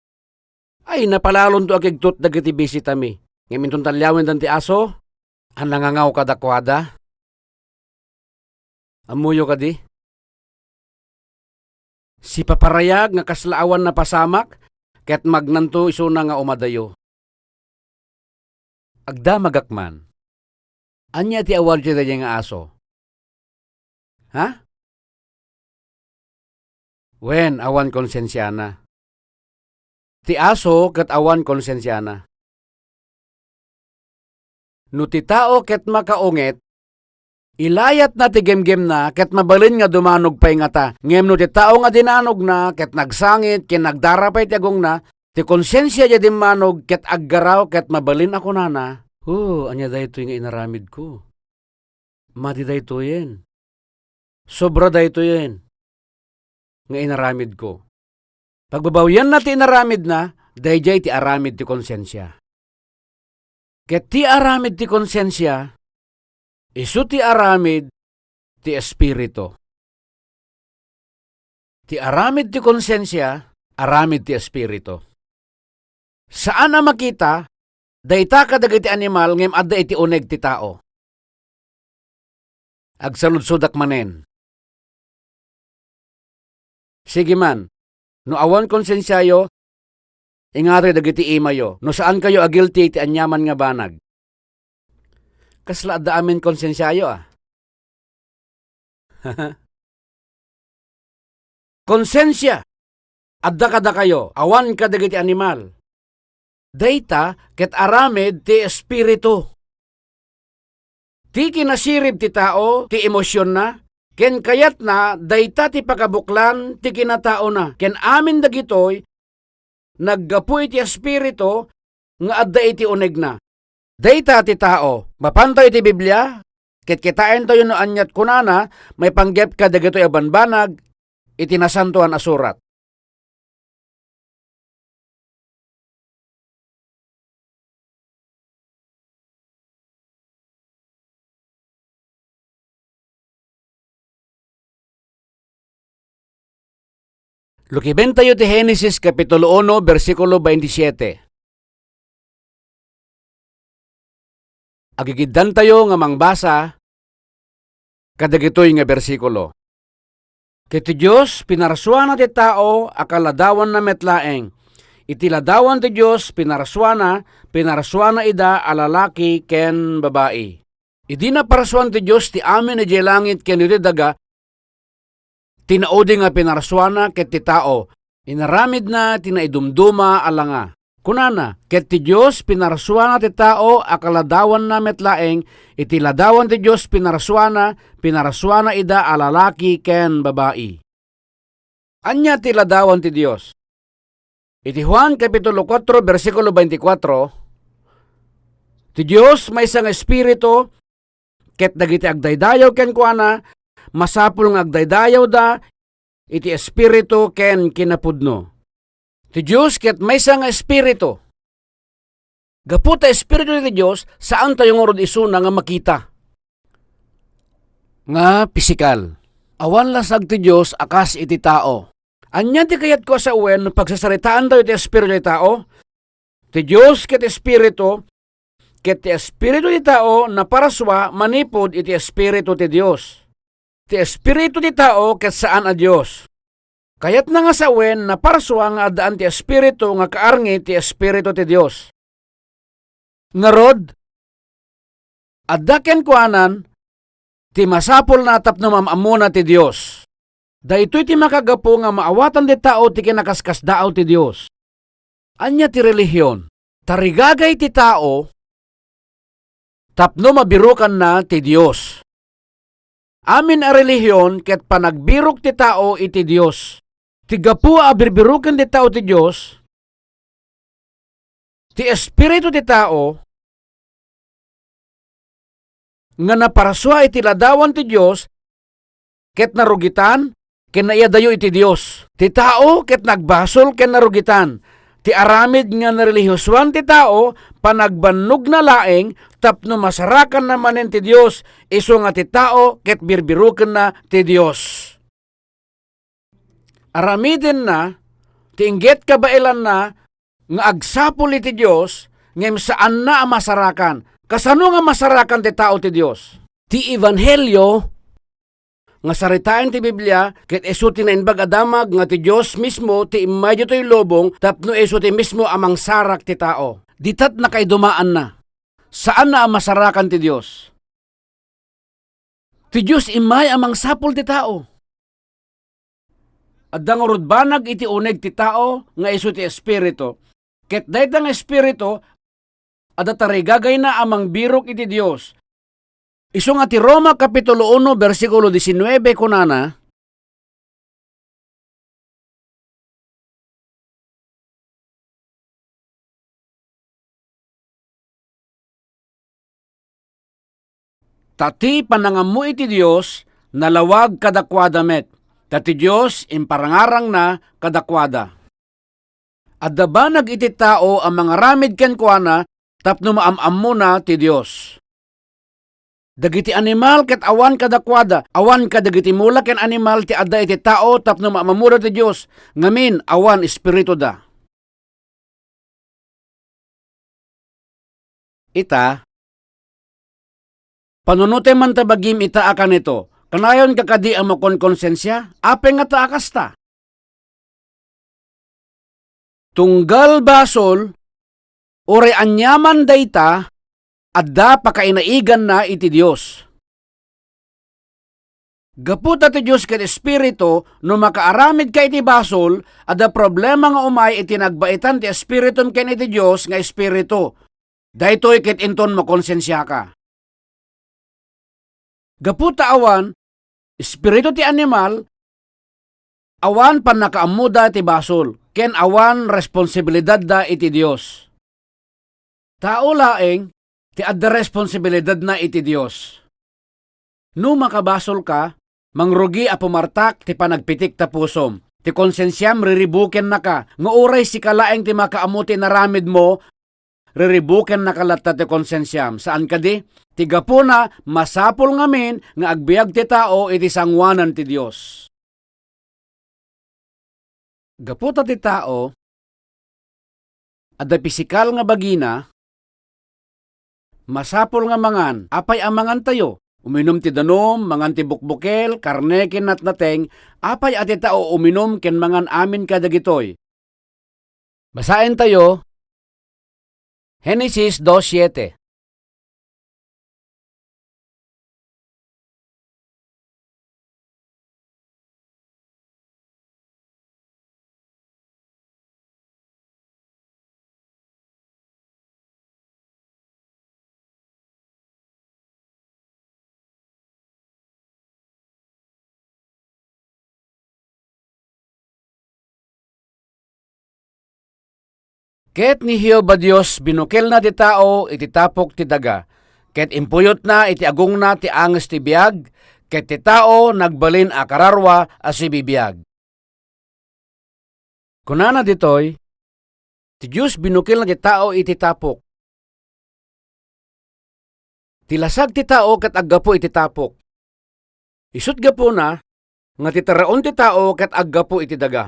Ay, napalalonto a kigtot dagiti bisitami. Ngem inton talliawendan ti aso a nangangaw kadakuada. Ammoyo kadi? Sipaparayag nga kasla awan napasamak ket magnanto isuna nga umadayo. Agdamagak man. Ania ti awar iti daydiay nga aso? Ha? Wen, awan konsensiana. Ti aso ket awan konsensiana. No ti tao ket makaunget, ilayatna ti gemgemna ket mabalin nga dumanog pay ngata. Ngem no ti tao nga dinanogna ket nagsangit ken nagdara pay ti agongna, ti konsensia ti dimmanog ket aggaraw ket mabalin a kunana, "Oh, ania daytoy nga inaramidko? Madi daytoyen. Sobra daytoyen nga inaramidko." Pagbabawianna ti inaramidna, daydiay ti aramid ti konsensia. Ket ti aramid ti konsensia, isu ti aramid ti Espiritu. Ti aramid ti konsensia, aramid ti Espiritu. Saan a makita dayta kadagiti animal ngem adda iti uneg ti tao. Agsaludsodak manen. Sige man, no awan konsensiayo, ingatoy dagiti imayo, no saankayo a guilty iti aniaman nga banag. Kasla adda amin konsensiayo, a? Konsensia, adda kadakayo, awan kadagiti animal. Dayta ket aramid ti Espiritu. Ti kinasirib ti tao, ti emosionna, ken kayatna, dayta ti pakabuklan ti kinataona. Ken amin dagitoy, naggapu iti Espiritu nga adda iti unegna. Dayta ti tao. Mapantayo iti Biblia, ket kitaentayo no aniat kunana maipanggep kadagitoy a banbanag iti Nasantoan a Surat. Lukibentayo ti Genesis Kapitulo uno, bersikulo twenty-siete. Agigiddantayo nga mangbasa kadagitoy nga bersikulo. Ket ti Dios pinarsuana ti tao a kaladawanna met laeng. Iti ladawan ti Dios pinarsuana, pinarsuana ida a lalaki ken babai. Idi naparsuan ti Dios ti amin idiay langit ken iti daga, ti naudi nga pinarsuana ket ti tao, inaramidna ti naidumduma a langa. Kunana, ket ti Dios pinarsuana ti tao a kaladawanna met laeng, iti ladawan ti Dios pinarsuana, pinarsuana ida a lalaki ken babai. Ania ti ladawan ti Dios? Iti Juan kapitulo kuatro, bersikulo twenty-four, ti Dios maysa nga Espiritu, ket dagiti agdaydayaw kenkuana, masapul nga agdaydayawda iti Espiritu ken kinapudno. Ti Dios ket maysa nga Espiritu. Gapu ta Espiritu ti Dios, saantayo ngarud isuna nga makita nga pisikal. Awan lasag ti Dios a kas iti tao. Ania ti kayatko a sawen no pagsasaritaantayo ti Espiritu ti tao? Ti Dios ket Espiritu, ket ti Espiritu ti tao naparsua manipud iti Espiritu ti Dios. Ti Espiritu ti tao ket saan a Dios. Kayatna nga sawen, naparsua nga addaan ti Espiritu nga kaarngi ti Espiritu ti Dios. Ngarud, adda kenkuanan ti masapulna tapno maam-ammona ti Dios. Daytoy ti makagapu nga maawatan ti tao ti kinakaskasdaaw ti Dios. Ania ti relihion? Tarigagay ti tao tapno mabirukanna ti Dios. Amin a relihion ket panagbirok ti tao iti Dios. Ti gapu a birbiroken ti tao ti Dios, ti espiritu ti tao nga naparsua iti ladawan ti Dios ket narugitan ken naiyadayo iti Dios. Ti tao ket nagbasol ken narugitan. Ti aramid nga narelihiosoan ti tao, panagbannogna laeng tapno masarakanna manen ti Dios, isu nga ti tao ket birbirokenna ti Dios. Aramidenna ti inggit kabaelanna nga agsapul iti Dios, ngem saanna a masarakan. Kasano nga masarakan ti tao ti Dios? Ti ebanghelio nga saritaen ti Biblia ket isu ti naimbag a damag nga ti Dios mismo ti immay ditoy lubong tapno isu ti mismo a mangsarak ti tao. Ditat nakaidumaanna. Saanna a masarakan ti Dios. Ti Dios immay a mangsapul ti tao. Adda ngarud banag iti uneg ti tao nga isu ti Espiritu. Ket dayta nga Espiritu, adda tarigagayna a mangbirok iti Dios. Isu nga ti Roma kapitulo uno, bersikulo diecinuebe, kunana, Ta ti panangammo iti Dios nalawag kadakuada met, ta ti Dios imparangarangna kadakuada. Adda banag iti tao a mangaramid kenkuana tapno maam-ammona ti Dios. Dagiti animal ket awan kadakuada, awan kadagiti mula ken animal ti adda iti tao tapno maam-ammoda ti Dios, ngamin awan espirituda. Ita, panunotem man ta bagim ita a kanito, kanayonka kadi a makonkonsensia? Apay ngata a kasta? Tunggal basol, uray aniaman dayta, adda pakainaiganna iti Dios. Gapu ta ti Dios ket Espiritu, no makaaramidka iti basol, adda problema nga umay iti nagbaitan ti espiritum ken iti Dios nga Espiritu. Daytoy ket inton makonsensiaka. Gapu ta awan espiritu ti animal, awan pannakaammoda ti basol, ken awan responsibilidadda iti Dios. Tao laeng ti adda responsibilidadna iti Dios. No makabasolka, mangrugi a pumartak ti panagpitik ta pusom. Ti konsensiam riribukennaka, nga uray sika laeng ti makaammo ti inaramidmo, riribukennaka latta ti konsensiam. Saan kadi? Ti gapuna, masapul ngamin nga agbiag ti tao iti sangoanan ti Dios. Gapu ta ti tao, adda pisikal nga bagina, masapul nga mangan. Apay a mangantayo? Uminum ti danum, mangan ti bukbukel, karne ken natnateng. Apay a ti tao uminum ken mangan amin kadagitoy? Basaentayo, Genesis dos siete. Ket ni Jehovah Dios binukelna ti tao iti tapok ti daga, ket impuyotna iti agongna ti anges ti biag, ket ti tao nagbalin a kararua a sibibiag. Kunana ditoy, ti Dios binukelna ti tao iti tapok. Ti lasag ti tao ket aggapu iti tapok. Isut' gapuna nga ti taraon ti tao ket aggapu iti daga.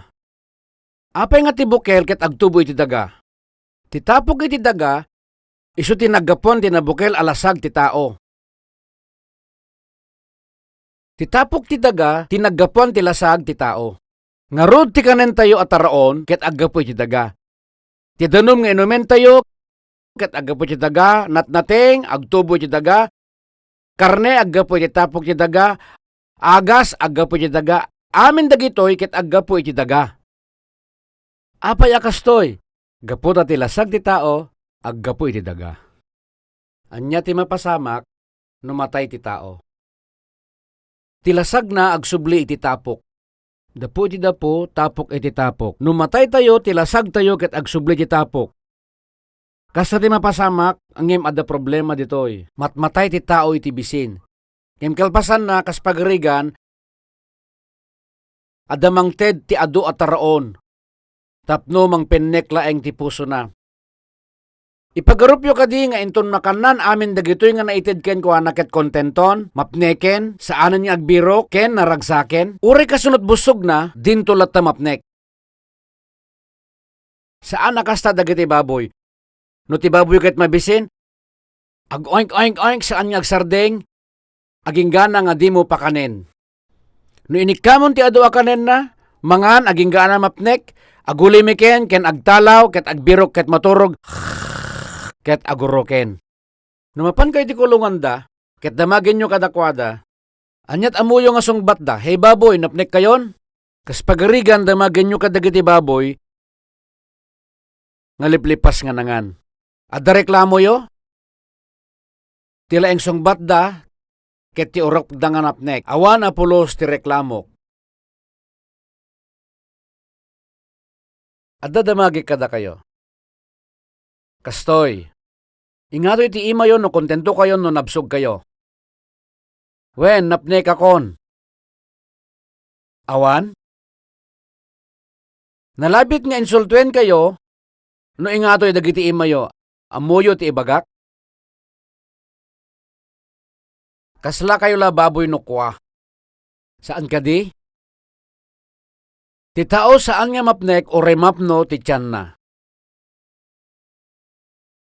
Apay nga ti bukel ket agtubo iti daga? Ti tapok iti daga, isu ti naggapuan ti nabukel a lasag ti tao. Ti tapok ti daga ti naggapuan ti lasag ti tao. Ngarud, ti kanentayo a taraon ket aggapu iti daga. Ti danum nga inumentayo ket aggapu iti daga, natnateng, agtubo iti daga, karne, aggapu iti tapok ti daga, agas, aggapu iti daga, amin dagitoy ket aggapu iti daga. Apay a kastoy? Gapu ta ti lasag ti tao aggapu iti daga. Ania ti mapasamak no matay ti tao? Ti lasagna agsubli iti tapok. Dapu iti dapu, tapok iti tapok. No mataytayo, ti lasagtayo ket agsubli iti tapok. Kasta ti mapasamak, ngem adda problema ditoy. Matmatay ti tao iti bisin. Ngem kalpasanna, kas pagarigan, adda mangted ti adu a taraon tapno mangpennek laeng ti pusona. Ipagarupyo kadi nga inton makannan amin dagitoy nga naited kenkuana ket kontenton, mapneken, saanen nga agbirok, ken naragsaken? Uray kasunot bussogna, dinto latta mapnek. Saan a kasta dagiti baboy. No ti baboy ket mabisin, ag-oink-oink-oink, saan nga agsardeng, aginggana nga dimo pakanen. No inikkamon ti adu a kanenna, mangan, aginggana mapnek, agulimiken, ken agtalaw, ket agbirok, ket maturog, ket aguroken. No mapankayo iti kulonganda, ket damagenyo kadakuada, aniat ammoyo nga sungbatda, "Hey baboy, napnekkayon?" Kas pagarigan, damagenyo kadagiti baboy nga liplipas nga nangan. Adda reklamoyo? Ti laeng sungbatda ket ti urokda nga napnek. Awan a pulos ti reklamok. Adda damagek kadakayo. Kastoy, ingatoy ti imayo no kontentokayon no nabsogkayo. Wen, napnekakon. Awan? Nalabit nga insultuenkayo no ingatoy dagiti imayo. Ammoyo ti ibagak? Kaslakayo la baboy no kua. Saan kadi? Ti tao saan nga mapnek uray mapno ti tianna.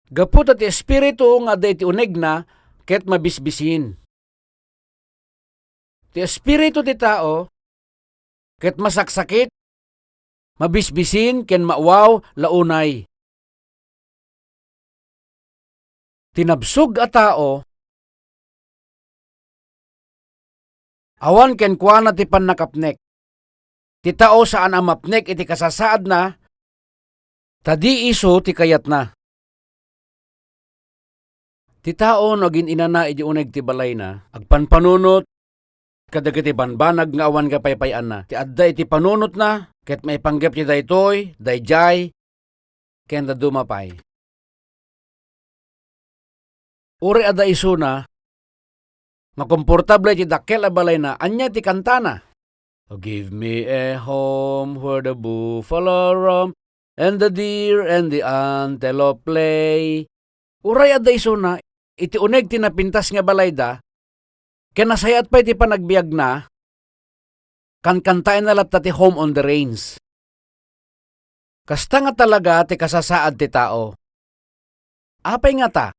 Gapu ta ti espiritu nga adda iti unegna ket mabisbisin. Ti espiritu ti tao ket masaksakit, mabisbisin ken mauwaw la unay. Ti nabsog a tao, awan kenkuana ti pannakapnek. Ti tao saan a mapnek iti kasasaadna, ta di isu ti kayatna. Ti tao no agin-inana iti uneg ti balayna, agpanpanunot kadagiti banbanag nga awan kapaypay-anna. Ti adda iti panunotna ket maipanggep ti daytoy, daydiay, ken dadduma pay. Uray adda isuna nga komportable iti dakkel a balayna, ania ti kantana? "Oh, give me a home where the buffalo roam and the deer and the antelope play." Uray adda isuna iti uneg ti napintas nga balayda, ken nasayaat pay ti panagbiagna, kankantaenna latta ti Home on the Range. Kasta nga talaga ti kasasaad ti tao. Apay ngata?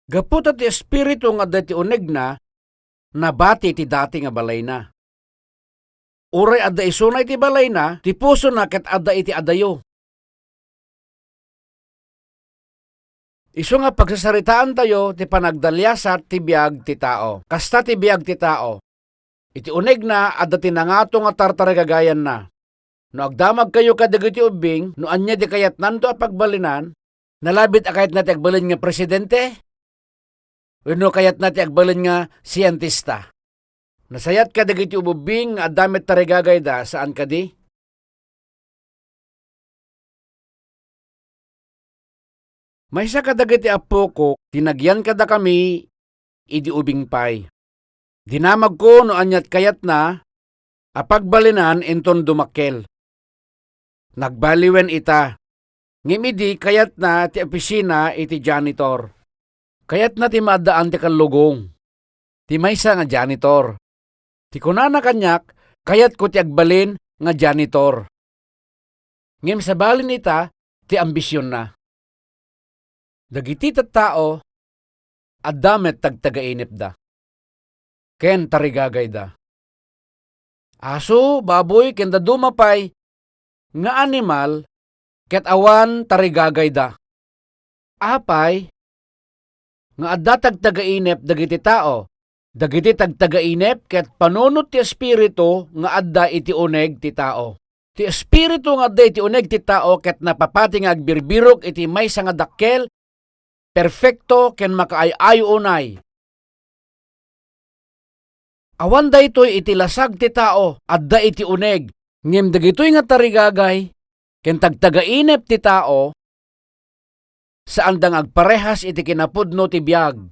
Gapu ta ti espiritu nga adda iti unegna, nabati ti dati nga balayna. Uray adda isuna iti balayna, ti pusona ket adda iti adayo. Isu nga pagsasaritaantayo ti panagdaliasat ti biag ti tao. Kasta ti biag ti tao. Iti unegna, adda ti nangato nga tartarigagayanna. No agdamagkayo kadagiti ubbing, no ania ti kayatnanto a pagbalinan, nalabit a kayatna ti agbalin nga presidente? Wenno kayatna ti agbalin nga sientista? Nasayaat kadagiti ububbing nga adda met tarigagayda, saan kadi? Maysa kadagiti appokok ti nagyan kadakami idi ubing pay. Dinamagko no ania't kayatna a pagbalinan inton dumakkel. Nagbaliwen ita, ngem idi kayatna ti opisina iti janitor. Kayatna ti maaddaan ti kallugong ti maysa nga janitor. Ti kunana kaniak, kayatko ti agbalin nga janitor. Ngem sabalin ita ti ambisionna. Dagiti tattao, adda met tagtagainepda ken tarigagayda. Aso, baboy, ken dadduma pay nga animal ket awan tarigagayda. Apay nga adda tagtagainep dagiti tao? Dagiti tagtagainep ket panunot ti Espiritu nga adda iti uneg ti tao. Ti Espiritu nga adda iti uneg ti tao ket napapati nga agbirbirok iti maysa nga dakkel, perfekto, ken makaay-ayo unay. Awan daytoy iti lasag ti tao, adda iti uneg, ngem dagitoy nga tarigagay ken tagtagainep ti tao, saanda nga agparehas iti kinapudno ti biag.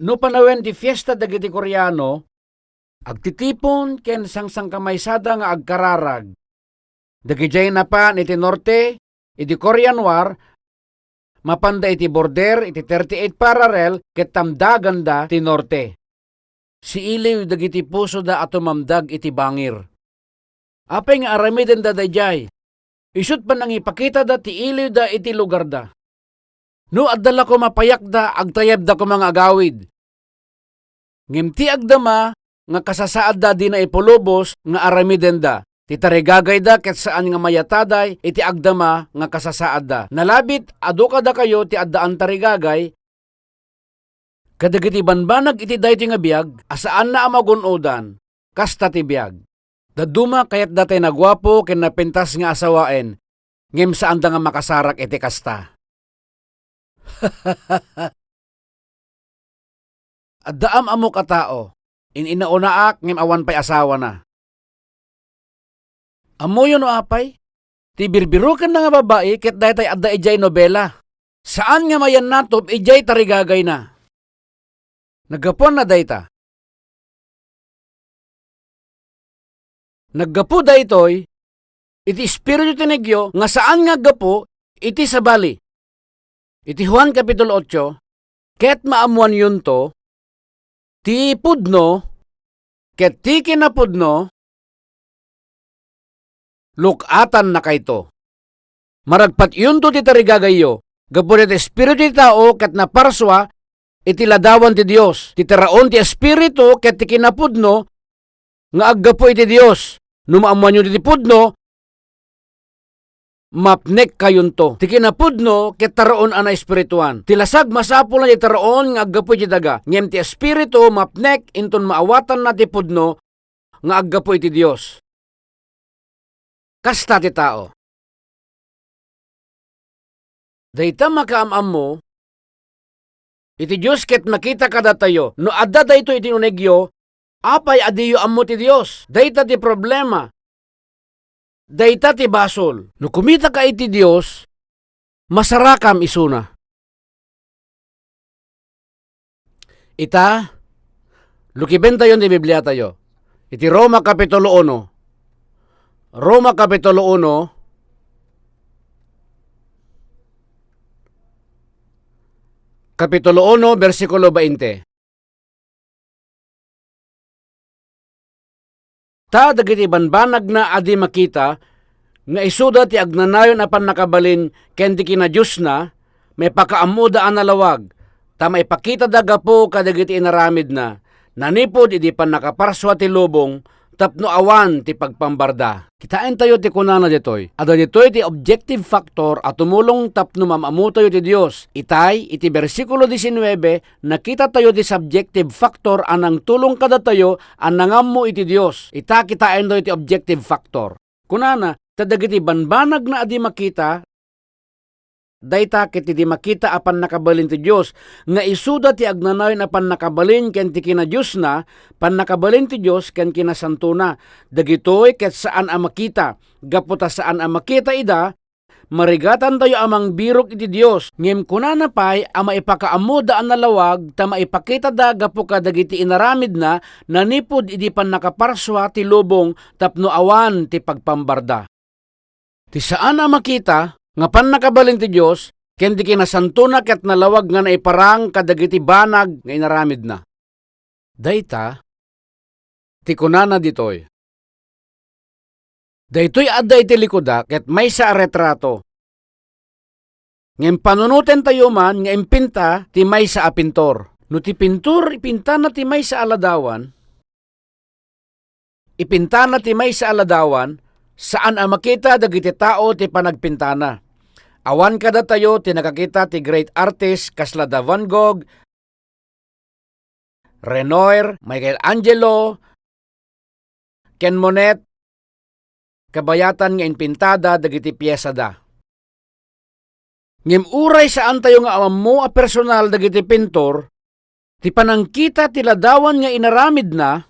No panawen ti fiesta dagiti Koreano, agtitipon ken sangsangkamaysada nga agkararag. Dagidiay napan iti norte, idi Korean War, mapanda iti border iti thirty-eight parallel ket tamdaganda ti norte. Siiliw dagiti pusoda a tumamdag iti bangir. Apay nga aramidenda daydiay? Isut' panangipakitada ti iliwda iti lugarda. No adda la koma payakda, agtayabda koma nga agawid. Ngem ti agdama nga kasasaadda dina ipalubos nga aramidenda. Ti tarigagayda ket saan nga mayataday iti agdama nga kasasaadda. Nalabit, adu kadakayo ti addaan tarigagay kadagiti banbanag iti daytoy nga biag a saanna a magun-odan. Kasta ti biag. Dadduma kayatda tay naguapo ken napintas nga asawaen, ngem saanda nga makasarak iti kasta. Adda am-ammok a tao, in-inaunaak ngem awan pay asawana. Ammoyo no apay? Ti birbirokenna nga babai ket daytay adda idiay nobela. Saan nga mayannatop idiay tarigagayna. Naggapuanna dayta. Naggapu daytoy iti espiritu ti unegyo nga saan nga aggapu iti sabali. Iti Juan Kapitulo otso, ket maammoanyonto ti pudno ket ti kinapudno, luk-atannakayto. Maragpatyonto ti tarigagayyo gapu dayta espiritu ti tao ket naparsua iti ladawan ti Dios. Ti taraon ti espiritu ket ti kinapudno nga aggapu iti Dios. No maammoanyo ti pudno, mapnekkayonto. Ti kinapudno ket taraon a naespirituan. Ti lasag masapulna ti taraon nga aggapu iti daga, ngem ti espiritu mapnek inton maawatanna ti pudno nga aggapu iti Dios. Kasta ti tao. Dayta makaam-ammo iti Dios ket makita kadatayo. No adda daytoy iti unegyo, apay a diyo ammo ti Dios? Dayta ti problema. Dayta ti basol. No kumitaka iti Dios, masarakam isuna. Ita, lukibentayon ti Bibliatayo. Iti Roma Kapitulo uno. Roma Kapitulo uno. Kapitulo uno, bersikulo bainte. Ta dagiti banbanagna a di makita nga isuda ti agnanayon a pannakabalin ken ti kinadiosna, maipakaammoda a nalawag, ta maipakitada gapu kadagiti inaramidna, nanipud idi pannakaparsua ti lubong tapno awan ti pagpambarda. Kitaentayo ti kunana ditoy. Adda ditoy ti objective factor a tumulong tapno maam-ammotayo ti Dios. Itay, iti bersikulo diecinuebe, nakitatayo ti subjective factor a nangtulong kadatayo a nangammo iti Dios. Ita, kitaentayo ti objective factor. Kunana, ta dagiti banbanagna a di makita, dayta ket ti di makita a pannakabalin ti Dios, nga isuda ti agnanayon a pannakabalin ken ti kinadiosna, pannakabalin ti Dios ken kinasantona. Dagitoy ket saan a makita, gapu ta saan a makita ida, marigatantayo a mangbirok iti Dios, ngem kunana pay a maipakaammoda a nalawag ta maipakitada gapu kadagiti inaramidna nanipud idi pannakaparsua ti lubong tapno awan ti pagpambarda. Ti saan a makita nga pannakabalin ti Dios ken ti kinasantona ket nalawag nga naiparang kadagiti banag nga inaramidna. Dayta ti kunana ditoy. Daytoy adda iti likuda ket maysa a retrato. Ngem panunotentayo man nga impinta ti maysa a pintor. No ti pintor ipintana ti maysa a ladawan, ipintana ti maysa a ladawan, saan a makita dagiti tao ti panagpintana. Awan kadatayo ti nakakita ti great artist kasla da Van Gogh, Renoir, Michelangelo, ken Monet, kabayatan nga impintada dagiti piesada. Ngem uray saantayo nga ammo a personal dagiti pintor, ti panangkita ti ladawan nga inaramidna,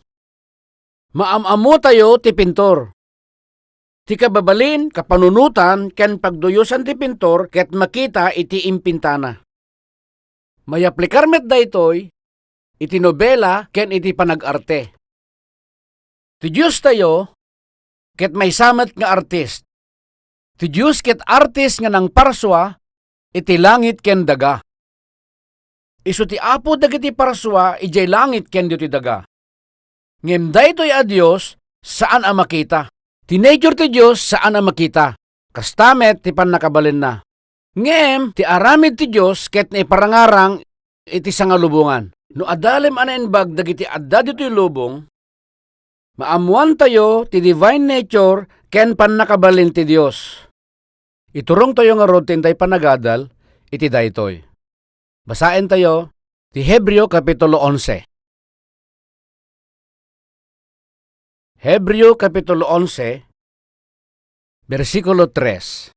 maam-ammotayo ti pintor. Ti kababalin, kapanunotan, ken pagduyosan ti pintor ket makita iti impintana. Mayaplikar met daytoy iti nobela ken iti panag-arte. Ti Diostayo ket maysa met nga artist. Ti Dios ket artist nga nangparsua iti langit ken daga. Isu ti apo dagiti parsua idiay langit ken ditoy daga. Ngem daytoy a Dios saan a makita. Ti nature ti Dios saan a makita. Kasta met ti pannakabalinna. Ngem ti aramid ti Dios ket naiparangarang iti sangalubongan. No adalem a naimbag dagiti adda ditoy lubong, maammoantayo ti divine nature ken pannakabalin ti Dios. Iturongtayo ngarud ti intay panagadal iti daytoy. Basaentayo ti Hebreo Kapitulo onse. Hebreo Kapitulo onse, bersikulo tres.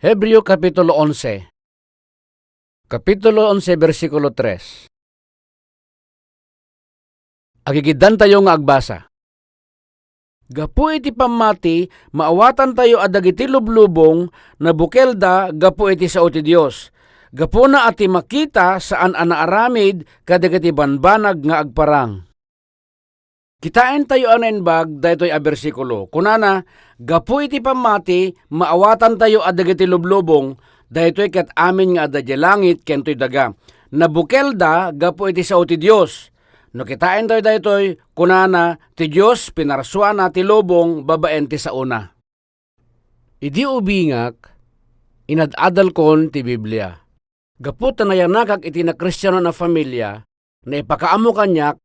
Hebreo Kapitulo onse. Kapitulo onse, bersikulo tres. Agigiddantayo nga agbasa. Gapu iti pammati, maawatantayo a dagiti lublubong nabukelda gapu iti sao ti Dios. Gapuna a ti makita saan a naaramid kadagiti banbanag nga agparang. Kitaentayo a naimbag daytoy a bersikulo. Kunana, gapu iti pammati, maawatantayo a dagiti lublubong, daytoy ket amin nga adda idiay langit ken toy daga. Nabukelda gapu iti sao ti Dios. No kitaentayo daytoy, kunana, ti Dios pinarsuana ti lubong babaen ti saona. Idi ubingak, inad-adalkon ti Biblia. Gapu ta nayanakak iti nakristianon a familia, naipakaammo kaniak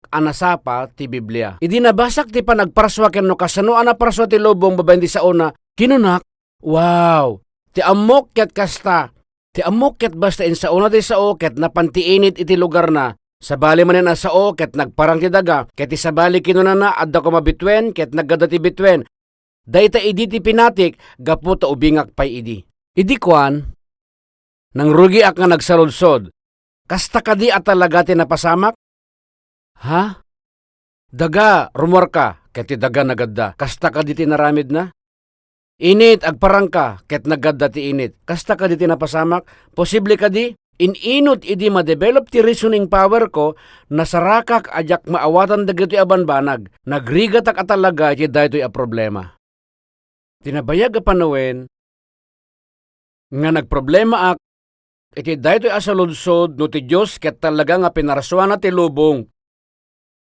a nasapa ti Biblia. Idi nabasak ti panagparsua ken no kasano a naparsua ti lubong babaen ti saona, kinunak, "Wow! Ti ammok ket kasta. Ti ammok ket basta insaona ti sao ket napan ti init iti lugarna. Sabali manen a sao ket nagparang ti daga, ket ti sabali kinunana, adda koma bituen ket naggadda ti bituen." Dayta idi ti pinatik gapu ta ubingak pay idi. Idi kuan, nangrugiak nga nagsaludsod, "Kasta kadi a talaga ti napasamak? Ha? Daga, rummuarka," ket ti daga nagadda. Kasta kadi ti naramidna? "Init, agparangka," ket naggadda ti init. Kasta kadi ti napasamak? Posible kadi? In-inut idi ma-develop ti reasoning power ko, nasarakak a diak maawatan dagitoy a banbanag. Nagrigatak a talaga iti daytoy a problema. Ti nabayag a panawen nga nagproblemaak iti daytoy a saludsod no ti Dios ket talaga nga pinarsuana ti lubong.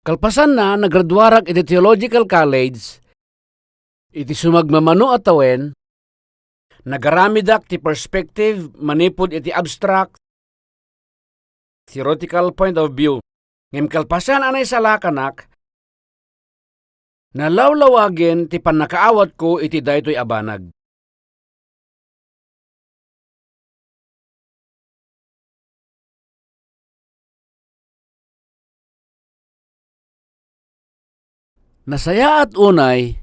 Kalpasanna, nagraduarak iti theological college. Iti sumagmamano a tawen, nagaramidak ti perspective manipud iti abstract, theoretical point of view. Ngem kalpasan a naisalakanak, nalawlawagen ti pannakaawatko iti daytoy a banag. Nasayaat unay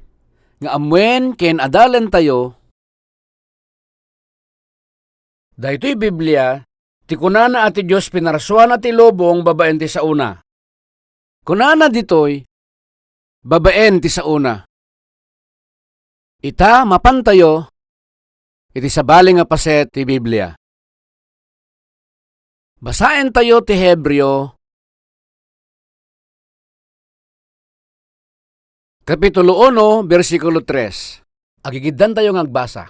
nga ammuen ken adalentayo. Daytoy Biblia, ti kunana a ti Dios pinarsuana ti lubong babaen ti saona. Kunana ditoy, babaen ti saona. Ita, mapantayo iti sabali nga paset ti Biblia. Basaentayo ti Hebreo, Kapitulo uno, bersikulo tres. Agigiddantayo nga agbasa.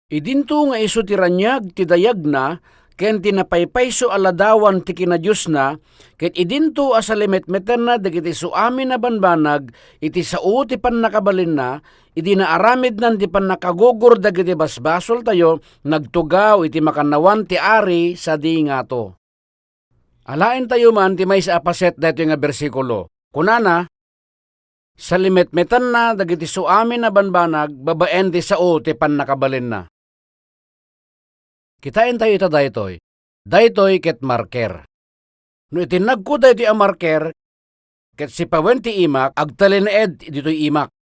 Idinto nga isu ti raniag ti dayagna ken ti napaypayso a ladawan ti kinadiosna, ket idinto a salimetmetenna dagiti suamin a banbanag iti sao ti pannakabalinna, idi naaramidnan ti pannakagugur dagiti basbasoltayo, nagtugaw iti makannawan ti Ari sadi ngato. Alaentayo man ti maysa a paset daytoy nga bersikulo. Kunana, "Salimetmetanna dagiti suamin a banbanag babaen ti sao ti pannakabalinna." Kitaentayo ita daytoy. Daytoy ket marker. No itinnagko daytoy a marker, ket sipawen ti imak, agtalinaed ditoy imak.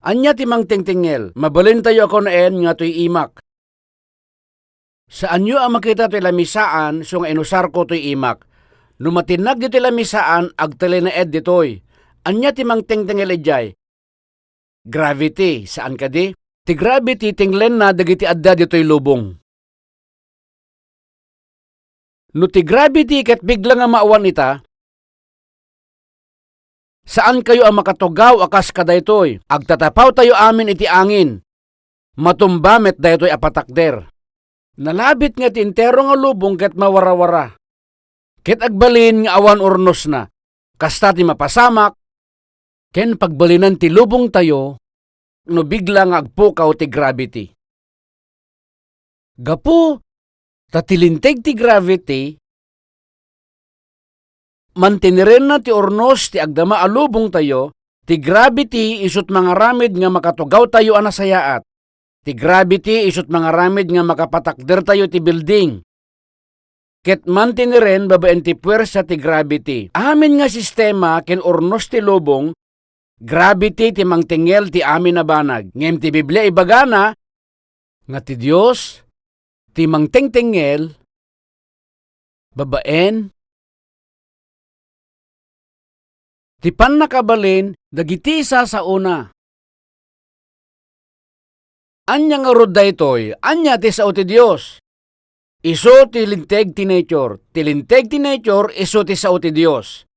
Ania ti mangtingtingngel? Mabalintayo a kunaen nga toy imak. Saanyo a makita toy lamisaan isu nga inusarko toy imak. No matinnag ditoy lamisaan, agtalinaed ditoy. Ania ti mangtingtingngel idiay? Gravity, saan kadi? Ti gravity tinglenna dagiti adda ditoy lubong. No ti gravity ket bigla nga maawan ita, saankayo a makatugaw a kas kadaytoy. Agtatapawtayo amin iti angin. Matumba met daytoy a patakder. Nalabit nga ti entero nga lubong ket mawarawara. Ket agbalin nga awan urnosna. Kasta ti mapasamak ken pagbalinan ti lubongtayo no bigla nga agpukaw ti gravity. Gapu ta ti linteg ti gravity, mantinirenna ti urnos ti agdama a lubongtayo, ti gravity isut mangaramid nga makatugawtayo a nasayaat. Ti gravity isut mangaramid nga makapatakdertayo ti building. Ket mantiniren babaen ti puwersa ti gravity. Amin nga sistema ken urnos ti lubong, gravity ti mangtengngel ti amin a banag. Ngem ti Biblia ibagana nga ti Dios ti mangtengtengngel babaen ti pannakabalin dagiti sasaona. Ania ngarud daytoy? Ania ti sao ti Dios? Isu ti linteg ti nature. Ti linteg ti nature, isu ti sao ti Dios.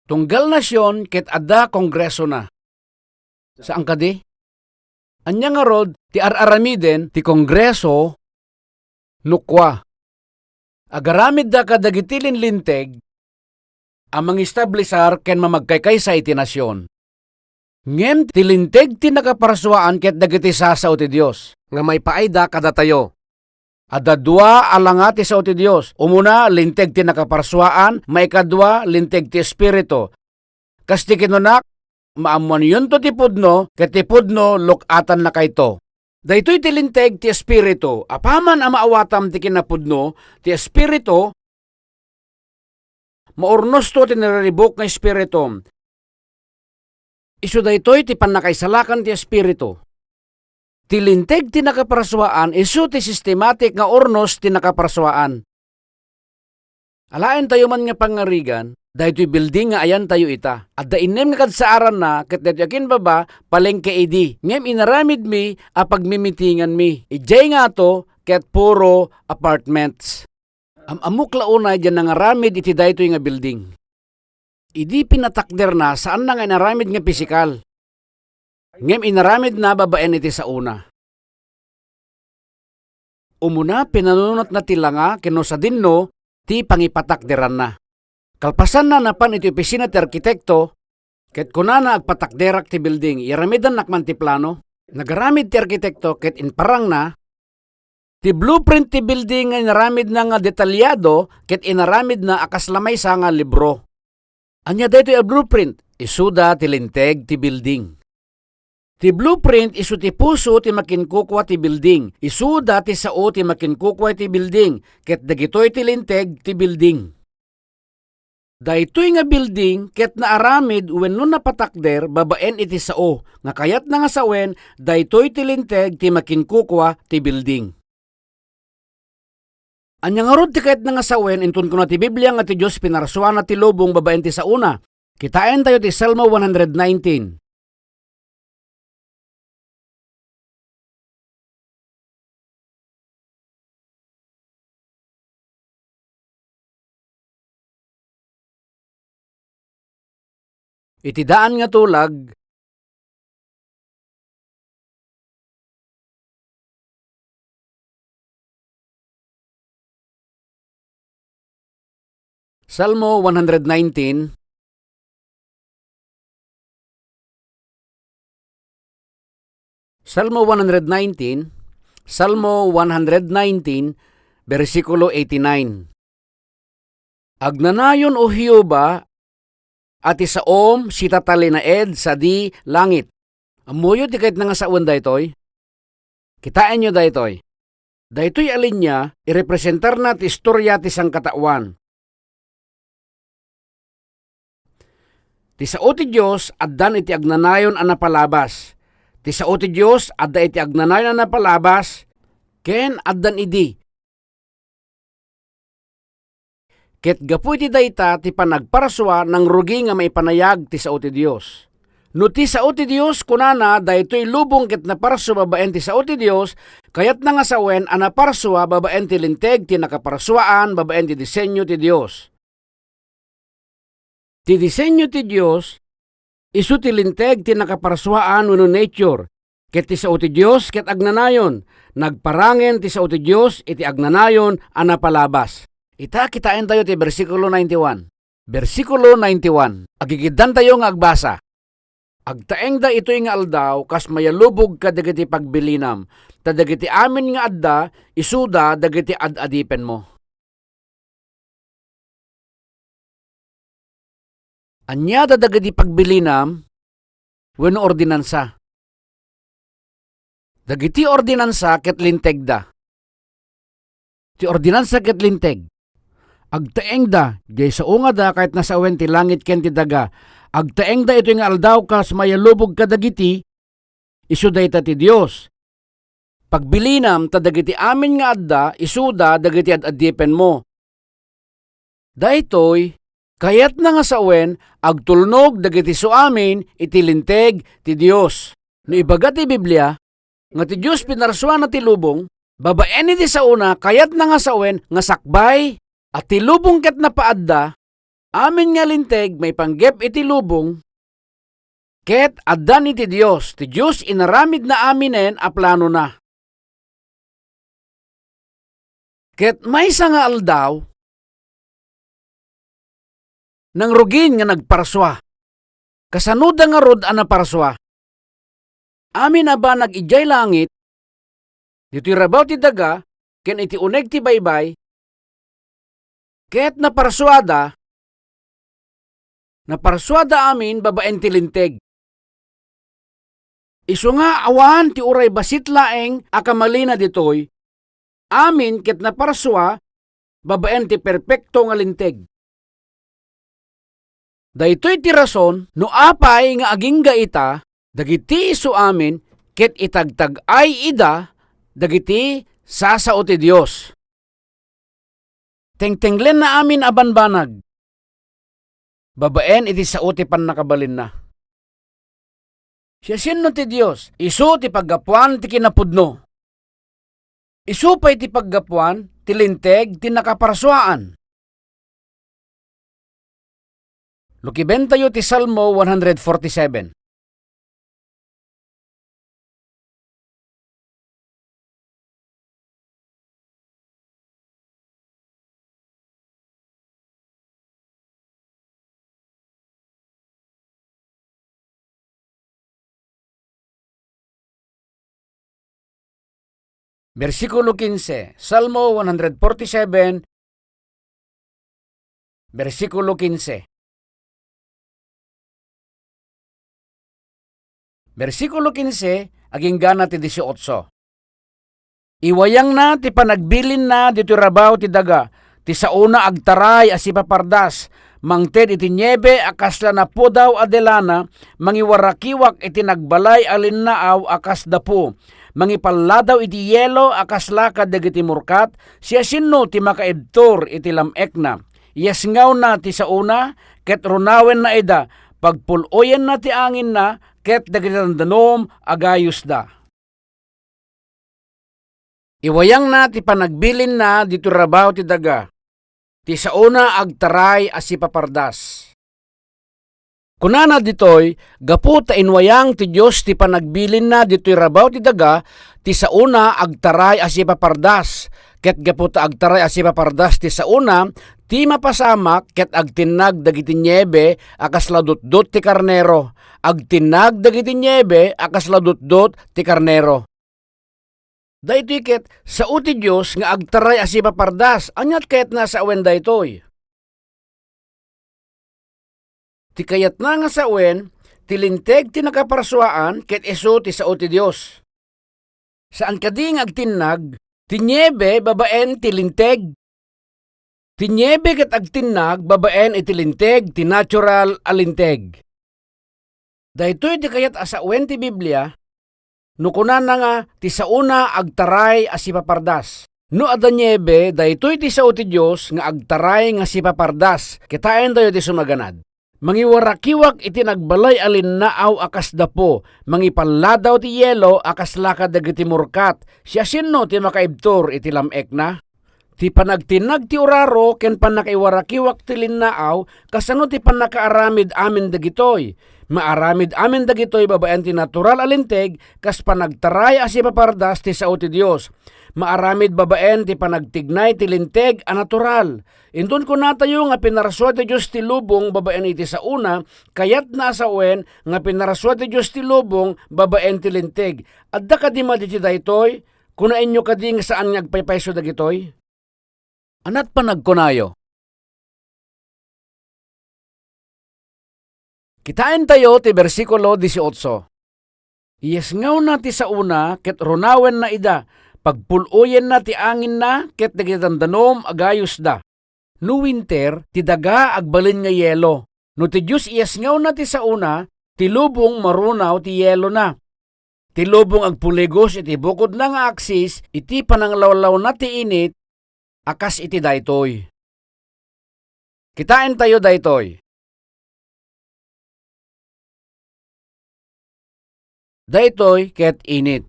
Tunggal nasion ket adda kongresona. Saan kadi? Ania ngarud ti ar-aramiden ti kongreso no kua, agaramidda kadagiti linlinteg a mangistablisar ken mamagkaykaysa iti nasion? Ngem ti linteg ti nakaparsuaan ket dagiti sasao ti Dios nga maipaayda kadatayo. Adda dua a langa ti sao ti Dios. Umuna, linteg ti nakaparsuaan, maikadua, linteg ti Espiritu. Kas ti kinunak, maammoanyonto ti pudno, ket ti pudno, luk-atannakayto. Daytoy ti linteg ti Espiritu. Apaman a maawatam ti kinapudno ti Espiritu, maurnosto ti nariribuk nga espiritum. Isu daytoy ti pannakaisalakan ti Espiritu. Ti linteg ti nakaparsuaan, isu ti sistematik nga urnos ti nakaparsuaan. Alaentayo man nga pangngarigan, daytoy building nga ayantayo ita. Adda innem nga kadsaaranna, ket daytoy a kinbaba, palengke idi. Ngem inaramidmi a pagmimitinganmi. Idiay ngato, ket puro apartments. Am-ammok la unay diay nangaramid iti daytoy nga building. Idi pinatakderna, saanna nga inaramid nga pisikal. Ngem inaramidna babaen iti saona. Umuna, pinanunotna ti langa ken no sadinno ti pangipatakderanna. Kalpasanna, napan iti opisina ti arkitekto, ket kunana, "Agpatakderak ti building." Iyaramidannak man ti plano. Nagaramid ti arkitekto ket imparangna ti blueprint ti building nga inaramidna nga detalyado ket inaramidna a kasla maysa nga libro. Ania daytoy a blueprint? Isuda ti linteg ti building. Ti blueprint isu ti puso ti makinkukua ti building. Isuda ti sao ti makinkukua iti building, ket dagitoy ti linteg ti building. Daytoy nga building ket naaramid wenno napatakder babaen iti sao nga kayatna nga sawen, daytoy ti linteg ti makinkukua ti building. Ania ngarud ti kayatna nga sawen inton kuna ti Biblia nga ti Dios pinarsuana ti lubong babaen ti saona? Kitaentayo ti Salmo one hundred nineteen. Iti daan nga tulag, Salmo one hundred nineteen. Salmo one hundred nineteen, Salmo one hundred nineteen, bersikulo eighty-nine. Agnanayon, O Jehovah, a ti saom sitatalinaed sadi langit. Ammoyo ti kayatna nga sawen daytoy? Kitaenyo daytoy. Daytoy a linia, irepresentarna ti istoria ti sangkataoan. Ti sao ti Dios addan iti agnanayon a napalabas. Ti sao ti Dios adda iti agnanayon a napalabas, ken addan idi. Ket gapu iti dayta ti panagparsua, nangrugi nga maipanayag ti sao ti Dios. No ti sao ti Dios, kunana, daytoy lubong ket naparsua babaen ti sao ti Dios, kayatna nga sawen a naparsua babaen ti linteg ti nakaparsuaan babaen ti disenyo ti Dios. Ti disenyo ti Dios, isu ti linteg ti nakaparsuaan wenno nature, ket ti sao ti Dios ket agnanayon, nagparangen ti sao ti Dios iti agnanayon a napalabas. Ita, kitaentayo ti bersikulo ninety-one. Bersikulo ninety-one. Agigiddantayo nga agbasa. Agtaengda itoy nga aldaw kas mayalubog kadagiti pagbilinam, ta dagiti amin nga adda, isuda dagiti ad-adipenmo. Ania da dagiti pagbilinam wenno ordinansa? Dagiti ordinansa ket lintegda. Ti ordinansa ket linteg. Agtaengda, diay sao nga adda ket nasawen ti langit ken ti daga. Agtaengda itoy nga aldaw kas mayalubog kadagiti, isu dayta ti Dios. Pagbilinam ta dagiti amin nga adda, isuda dagiti ad-adipenmo. Daytoy, kayatna nga sawen, agtulnog dagiti suamin iti linteg ti Dios. No ibaga ti Biblia nga ti Dios pinarsuana ti lubong, babaen iti saona, kayatna nga sawen nga sakbay a ti lubong ket napaadda, amin nga linteg maipanggep iti lubong, ket addan iti Dios, ti Dios inaramidna aminen a planona. Ket maysa nga aldaw, nangrugin nga nagparsua. Kasanoda ngarud a naparsua? Amin a banag idiay langit, ditoy rabaw ti daga, ken iti uneg ti baybay, ket naparsuada, naparsuada amin babaen ti linteg. Isu nga awan ti uray bassit laeng a kamalina ditoy, amin ket naparsua babaen ti perpekto nga linteg. Daytoy ti rason no apay nga agingga ita, dagiti isuamin ket itagtag-ay ida dagiti sasao ti Dios. Tengtenglenna amin a banbanag babaen iti sao ti pannakabalinna. Siasino ti Dios? Isu ti paggapuan ti kinapudno. Isu pay ti paggapuan ti linteg ti nakaparsuaan. Lukibentayo ti Salmo one hundred forty-seven. Bersikulo kinse, Salmo one hundred forty-seven, bersikulo kinse. Bersikulo kinse, aginggana ti disiotso. Iwayangna ti panagbilinna ditoy rabaw ti daga, ti saona agtaray a sipapardas, Mangted iti niebe a kasla napudaw a delana, mangiwarakiwak iti nagbalay a linnaaw a kas dapu, mangipalladaw iti yelo a kasla kadagiti murkat, siasino ti makaibtur iti lam-ekna? Yesngawna ti saona, ket runawenna ida, pagpul-oyenna ti anginna, ket dagiti dandanom a gayusda. Iwayangna ti panagbilinna ditoy rabaw ti daga. Ti saona agtaray a sipapardas. Kunana ditoy, gapu ta inwayang ti Dios ti panagbilinna ditoy rabaw ti daga, ti saona agtaray a sipapardas. Ket gapu ta agtaray a sipapardas ti saona, ti mapasamak ket agtinnag dagiti niebe a kasla dutdot ti karnero. Agtinnag dagiti niebe a kasla dutdot ti karnero. Daytoy ket sao ti Dios nga agtaray a sipapardas. Aniat kayatna a sawen daytoy? Ti kayatna nga sawen, ti Linteg ti nakaparsuaan ket isu ti sao ti Dios. Saan kadi nga agtinnag ti niebe babaen ti Linteg? Ti niebe ket agtinnag babaen iti Linteg, ti natural a Linteg. Daytoy ti kayat a sawen ti Biblia no kunana nga ti saona agtaray a sipapardas. No adda niebe, daytoy ti sao ti Dios nga agtaray nga sipapardas. Kitaentayo ti sumaganad. Mangiwarakiwak iti nagbalay a linnaaw a kas dapu, mangipalladaw ti yelo a kasla kadagiti murkat. Siasino ti makaibtur iti lam-ekna? Ti panagtinnag ti uraro ken pannakaiwarakiwak ti linnaaw, kasano ti pannakaaramid amin dagitoy? Maaramid amin dagitoy babaen ti natural a linteg, kas panagtaray a sipapardas ti sao ti Dios. Maaramid babaen ti panagtignay ti linteg a natural. Inton kunatayo nga pinarsua ti Dios ti lubong babaen iti saona, kayatna a sawen nga pinarsua ti Dios ti lubong babaen ti linteg. Adda kadi madidi daytoy? Kunaenyo kadi nga saan nga agpaypayso dagitoy? Aniat panagkunayo? Kitaentayo ti bersikulo dieciocho. Iyesngawna ti saona ket runawenna ida, pagpul-oyenna ti anginna ket dagiti dandanom a gayusda. No winter, ti daga agbalin nga yelo. No ti Dios iyesngawna ti saona, ti lubong marunaw ti yelona. Ti lubong agpuligos iti bukodna nga aksis iti pananglawlawna ti init a kas iti daytoy. Kitaentayo daytoy. Daytoy ket init.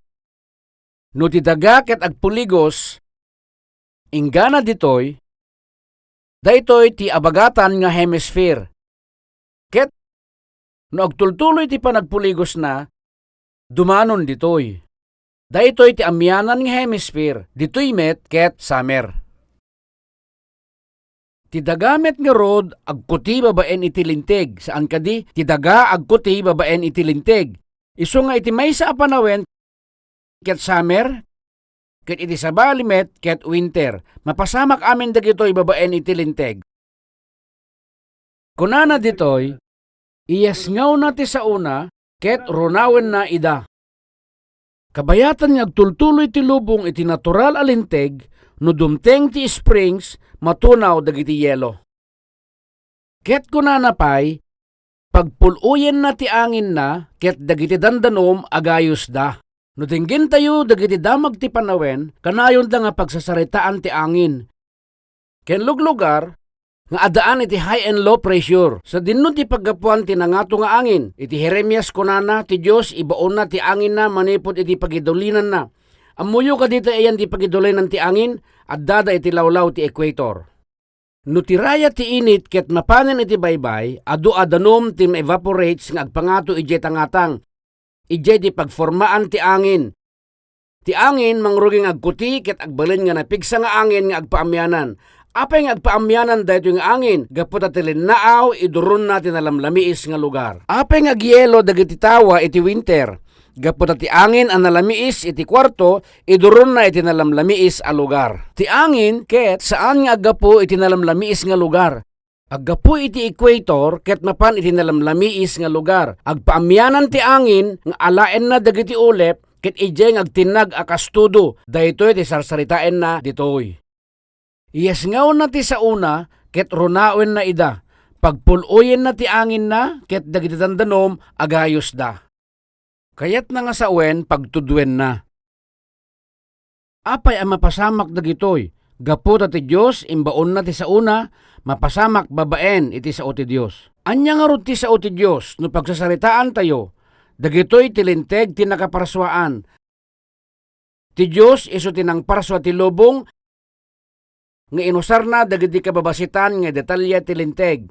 No ti daga ket agpuligos, inggana ditoy, daytoy ti abagatan nga hemisphere. Ket no agtultuloy ti panagpuligosna, dumanon ditoy. Daytoy ti amianan nga hemisphere, ditoy met ket summer. Ti daga met ngarud agkuti babaen iti linteg, saan kadi ti daga agkuti babaen iti linteg. Isu nga iti maysa a panawen ket summer, ket iti sabali met ket winter. Mapasamak amin dagitoy babaen iti linteg. Kunana ditoy, iyesngawna ti saona ket runawenna ida. Kabayatan nga agtultuloy ti lubong iti natural a linteg, no dumteng ti springs, matunaw dagiti yelo. Ket kunana pay, pagpul-oyenna ti anginna ket dagiti dandanom a gayusda. No dinggentayo dagiti damag ti panawen, kanayonda nga pagsasaritaan ti angin ken luglugar nga addaan iti high and low pressure. Sadino ti paggapuan ti nangato nga angin? Iti Jeremias kunana, ti Dios ibaonna ti anginna manipud iti pagidulinanna. Ammoyo kadi ti ayan ti pagidulinan ti angin? Addada iti lawlaw ti equator. No ti raya ti init ket mapanen iti baybay, adu a danum ti ma-evaporates nga agpangato idiay tangatang. Idiay ti pagformaan ti angin. Ti angin mangrugi nga agkuti ket agbalin nga napigsa nga angin nga agpaamianan. Apay nga agpaamianan daytoy nga angin? Gapu ta ti linnaaw, iduronna ti nalamlamiis nga lugar. Apay nga agyelo dagiti tawa iti winter? Gapu ta ti angin a nalamiis iti kuarto, iduronna iti nalamlamiis a lugar. Ti angin ket saan nga aggapu iti nalamlamiis nga lugar. Aggapu iti equator ket mapan iti nalamlamiis nga lugar. Agpaamianan ti angin nga alaenna dagiti ulep ket idiay nga agtinnag a kas tudo. Daytoy ti sarsaritaenna ditoy. Iyesngawna ti saona ket runawenna ida. Pagpul-oyenna ti anginna ket dagiti dandanom agayusda. Kayatna nga sawen pagtudwenna. Apay a mapasamak dagitoy? Gapu ta ti Dios imbaonna ti saona, mapasamak babaen iti sao ti Dios. Ania ngarud ti sao ti Dios no pagsasaritaantayo? Dagitoy ti Linteg ti nakaparsuaan. Ti Dios isu ti nangparsua ti lubong nga inusarna dagiti kababasitan nga detalye ti Linteg.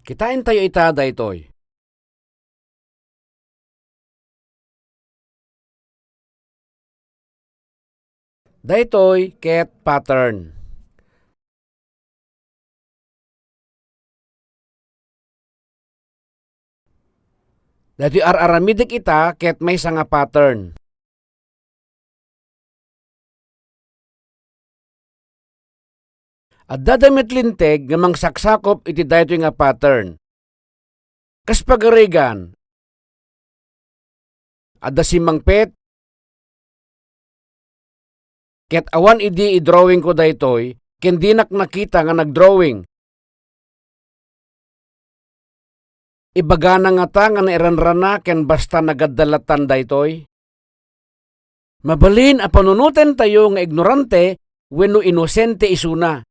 Kitaentayo ita daytoy. Daytoy ket pattern. Daytoy ar-aramidek ita ket maysa nga pattern. Addada met linteg nga mangsaksakup iti daytoy nga pattern. Kas pagarigan, adda simmangpet, ket awan idi idrawingko daytoy, ken dinak nakita nga nagdrawing. Ibagana ngata nga nairanrana ken basta nagadda lattan daytoy? Mabalin a panunotentayo nga ignorante wenno inosente isuna.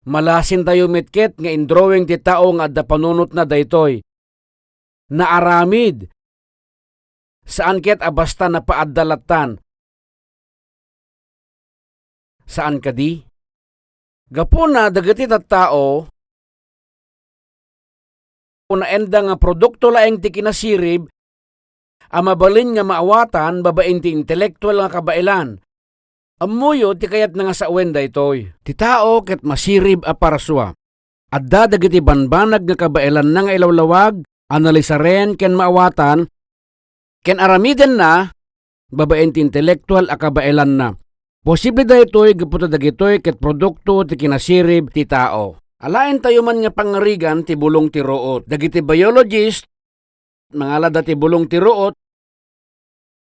Malasintayo met ket nga indrawing ti tao nga adda panunotna daytoy. Naaramid. Saan ket a basta napaadda lattan. Saan kadi? Gapuna, dagiti tattao, unaenda nga produkto laeng ti kinasirib a mabalin nga maawatan babaen ti intelektual nga kabaelan. Ammoyo ti kayatna nga sawen daytoy. Ti tao ket masirib a parsua. Adda dagiti banbanag nga kabaelanna nga ilawlawag, analisaren ken maawatan, ken aramidenna babaen ti intelektual a kabaelanna. Posible daytoy gapu ta dagitoy ket produkto ti kinasirib ti tao. Alaentayo man nga pangarigan ti bulong ti ruot. Dagiti biologist, mangalada ti bulong ti ruot,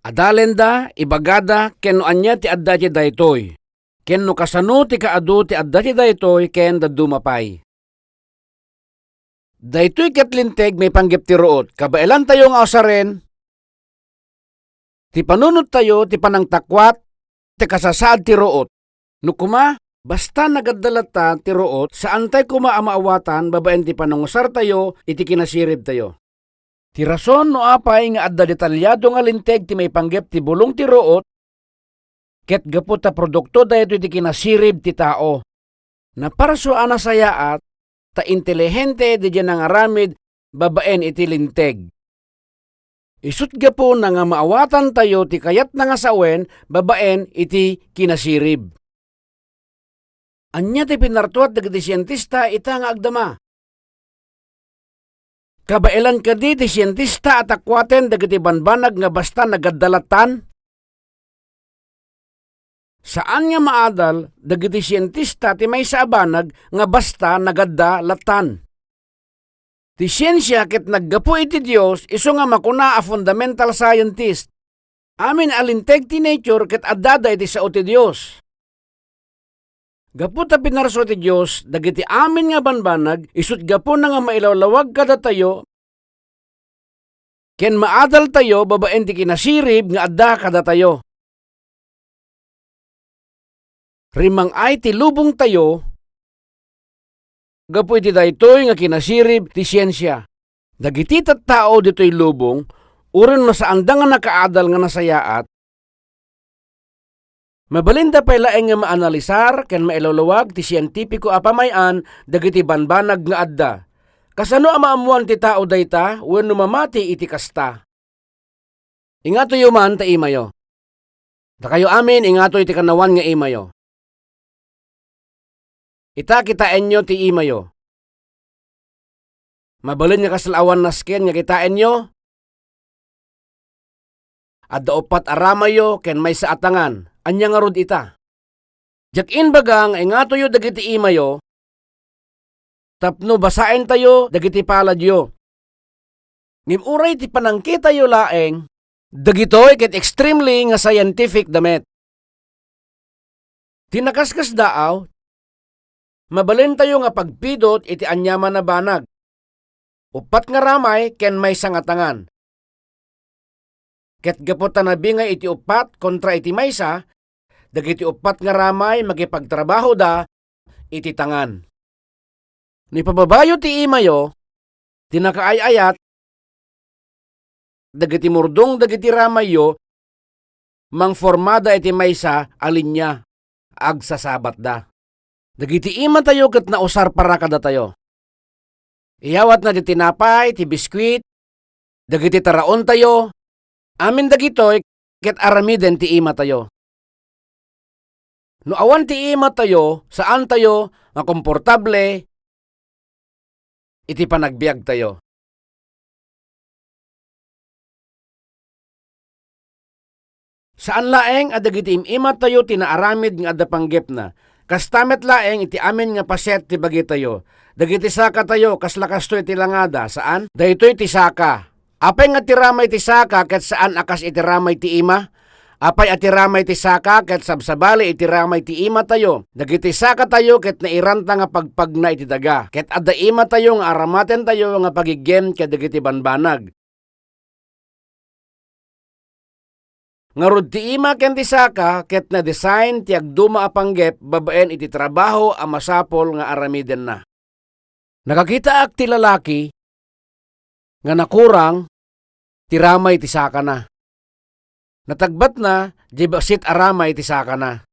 adalenda, ibagada, ken no ania ti adda iti daytoy, ken no kasano ti kaadu ti adda ti daytoy ken dadduma pay. Daytoy ket linteg maipanggep ti ruot. Kabaelantayo nga usaren ti panunottayo ti panangtakuat ti kasasaad ti ruot. No koma, basta nagadda latta ti ruot, saantay koma a maawatan babaen ti panangusartayo iti kinasiribtayo. Ti rason no apay nga adda detalyado nga linteg ti maipanggep ti bulong ti ruot, ket gapu ta produkto daytoy ti kinasirib ti tao. Naparsua a nasayaat ta intelihente diay nangaramid babaen iti linteg. Isut' gapuna nga maawatantayo ti kayatna nga sawen babaen iti kinasirib. Ania ti pinartuat dagiti sientista ita nga agdama? Kabaelan kadi ti sientista a takuaten dagiti banbanag nga basta nagadda lattan? Saan nga maadal dagiti sientista ti maysa a banag nga basta nagadda lattan. Ti siensia ket naggapu iti Dios, isu nga makuna a fundamental scientist. Amin a linteg ti nature ket addada iti sao ti Dios. Gapu ta pinarsua ti Dios dagiti amin nga banbanag, isut' gapuna nga mailawlawag kadatayo ken maadaltayo babaen ti kinasirib nga adda kadatayo. Rimmang-ay ti lubongtayo gapu iti daytoy nga kinasirib ti siensia. Dagiti tattao ditoy lubong, uray no saanda nga nakaadal nga nasayaat, mabalinda pay laeng nga maanalisar ken mailawlawag ti sientipiko a pamay-an dagiti banbanag nga adda. Kasano a maammoan ti tao dayta wenno mamati iti kasta? Ingatoyo man ta imayo. Dakayo amin, ingatoy ti kanawan nga imayo. Ita, kitaenyo ti imayo. Mabalin nga kasla awan nasken nga kitaenyo? Adda uppat a ramayo ken maysa a tangan. Ania ngarud ita? Diak imbaga nga ingatoyo dagiti imayo tapno basaentayo dagiti paladyo. Ngem uray ti panangkitayo laeng, dagitoy ket extremely nga scientific da met. Ti nakaskasdaaw, mabalintayo nga pagpidut iti aniaman a banag. Uppat nga ramay ken maysa nga tangan. Ket gapu ta nabingay iti uppat kontra iti maysa, dagiti uppat nga ramay makipagtrabahoda iti tangan. No ipababayo ti imayo, ti nakaay-ayat, dagiti murdong dagiti ramayyo, mangformada iti maysa a linia a agsasabatda. Dagiti imatayo ket nausar para kadatayo. Iyawatna ti tinapay, ti biskuit, dagiti taraontayo, amin dagitoy ket aramiden ti imatayo. No awan ti imatayo, saantayo nga komportable iti panagbiagtayo. Saan laeng a dagiti im-imatayo ti naaramid nga adda panggepna. Kasta met laeng iti amin nga paset ti bagitayo. Dagiti sakatayo, kasla kastoy ti langada, saan? Daytoy ti saka. Apay nga ti ramay ti saka ket saan a kas iti ramay ti ima? Apay a ti ramay ti saka ket sabsabali iti ramay ti imatayo? Dagiti sakatayo ket nairanta nga pagpagna iti daga, ket adda imatayo nga aramatentayo nga pagiggem kadagiti banbanag. Ngarud, ti ima ken ti saka ket nadesign ti agduma a panggep babaen iti trabaho a masapul nga aramidenna. Nakakitaak ti lalaki nga nakurang ti ramay ti sakana. Natagbatna diay bassit a ramay ti sakana.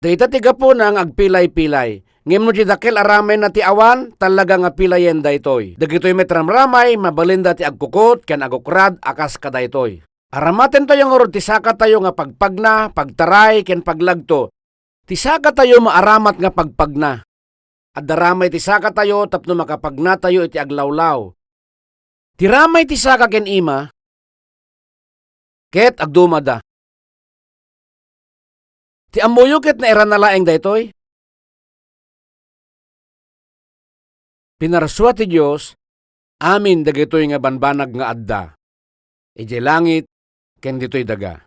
Dayta ti gapuna nga agpilay-pilay. Ngem no ti dakkel a ramayna ti awan, talaga nga pilayen daytoy. Dagitoy met ramramay, mabalinda ti agkukot ken agukrad a kas kadaytoy. Aramatentayo ngarud ti sakatayo nga pagpagna, pagtaray, ken paglagto. Ti sakatayo maaramat nga pagpagna. Adda ramay ti sakatayo tapno makapagnatayo iti aglawlaw. Ti ramay ti saka ken ima ket agdumada. Ti ammoyo ket nairana laeng daytoy. Pinarsua ti Dios amin dagitoy nga banbanag nga adda idiay langit ken ditoy daga.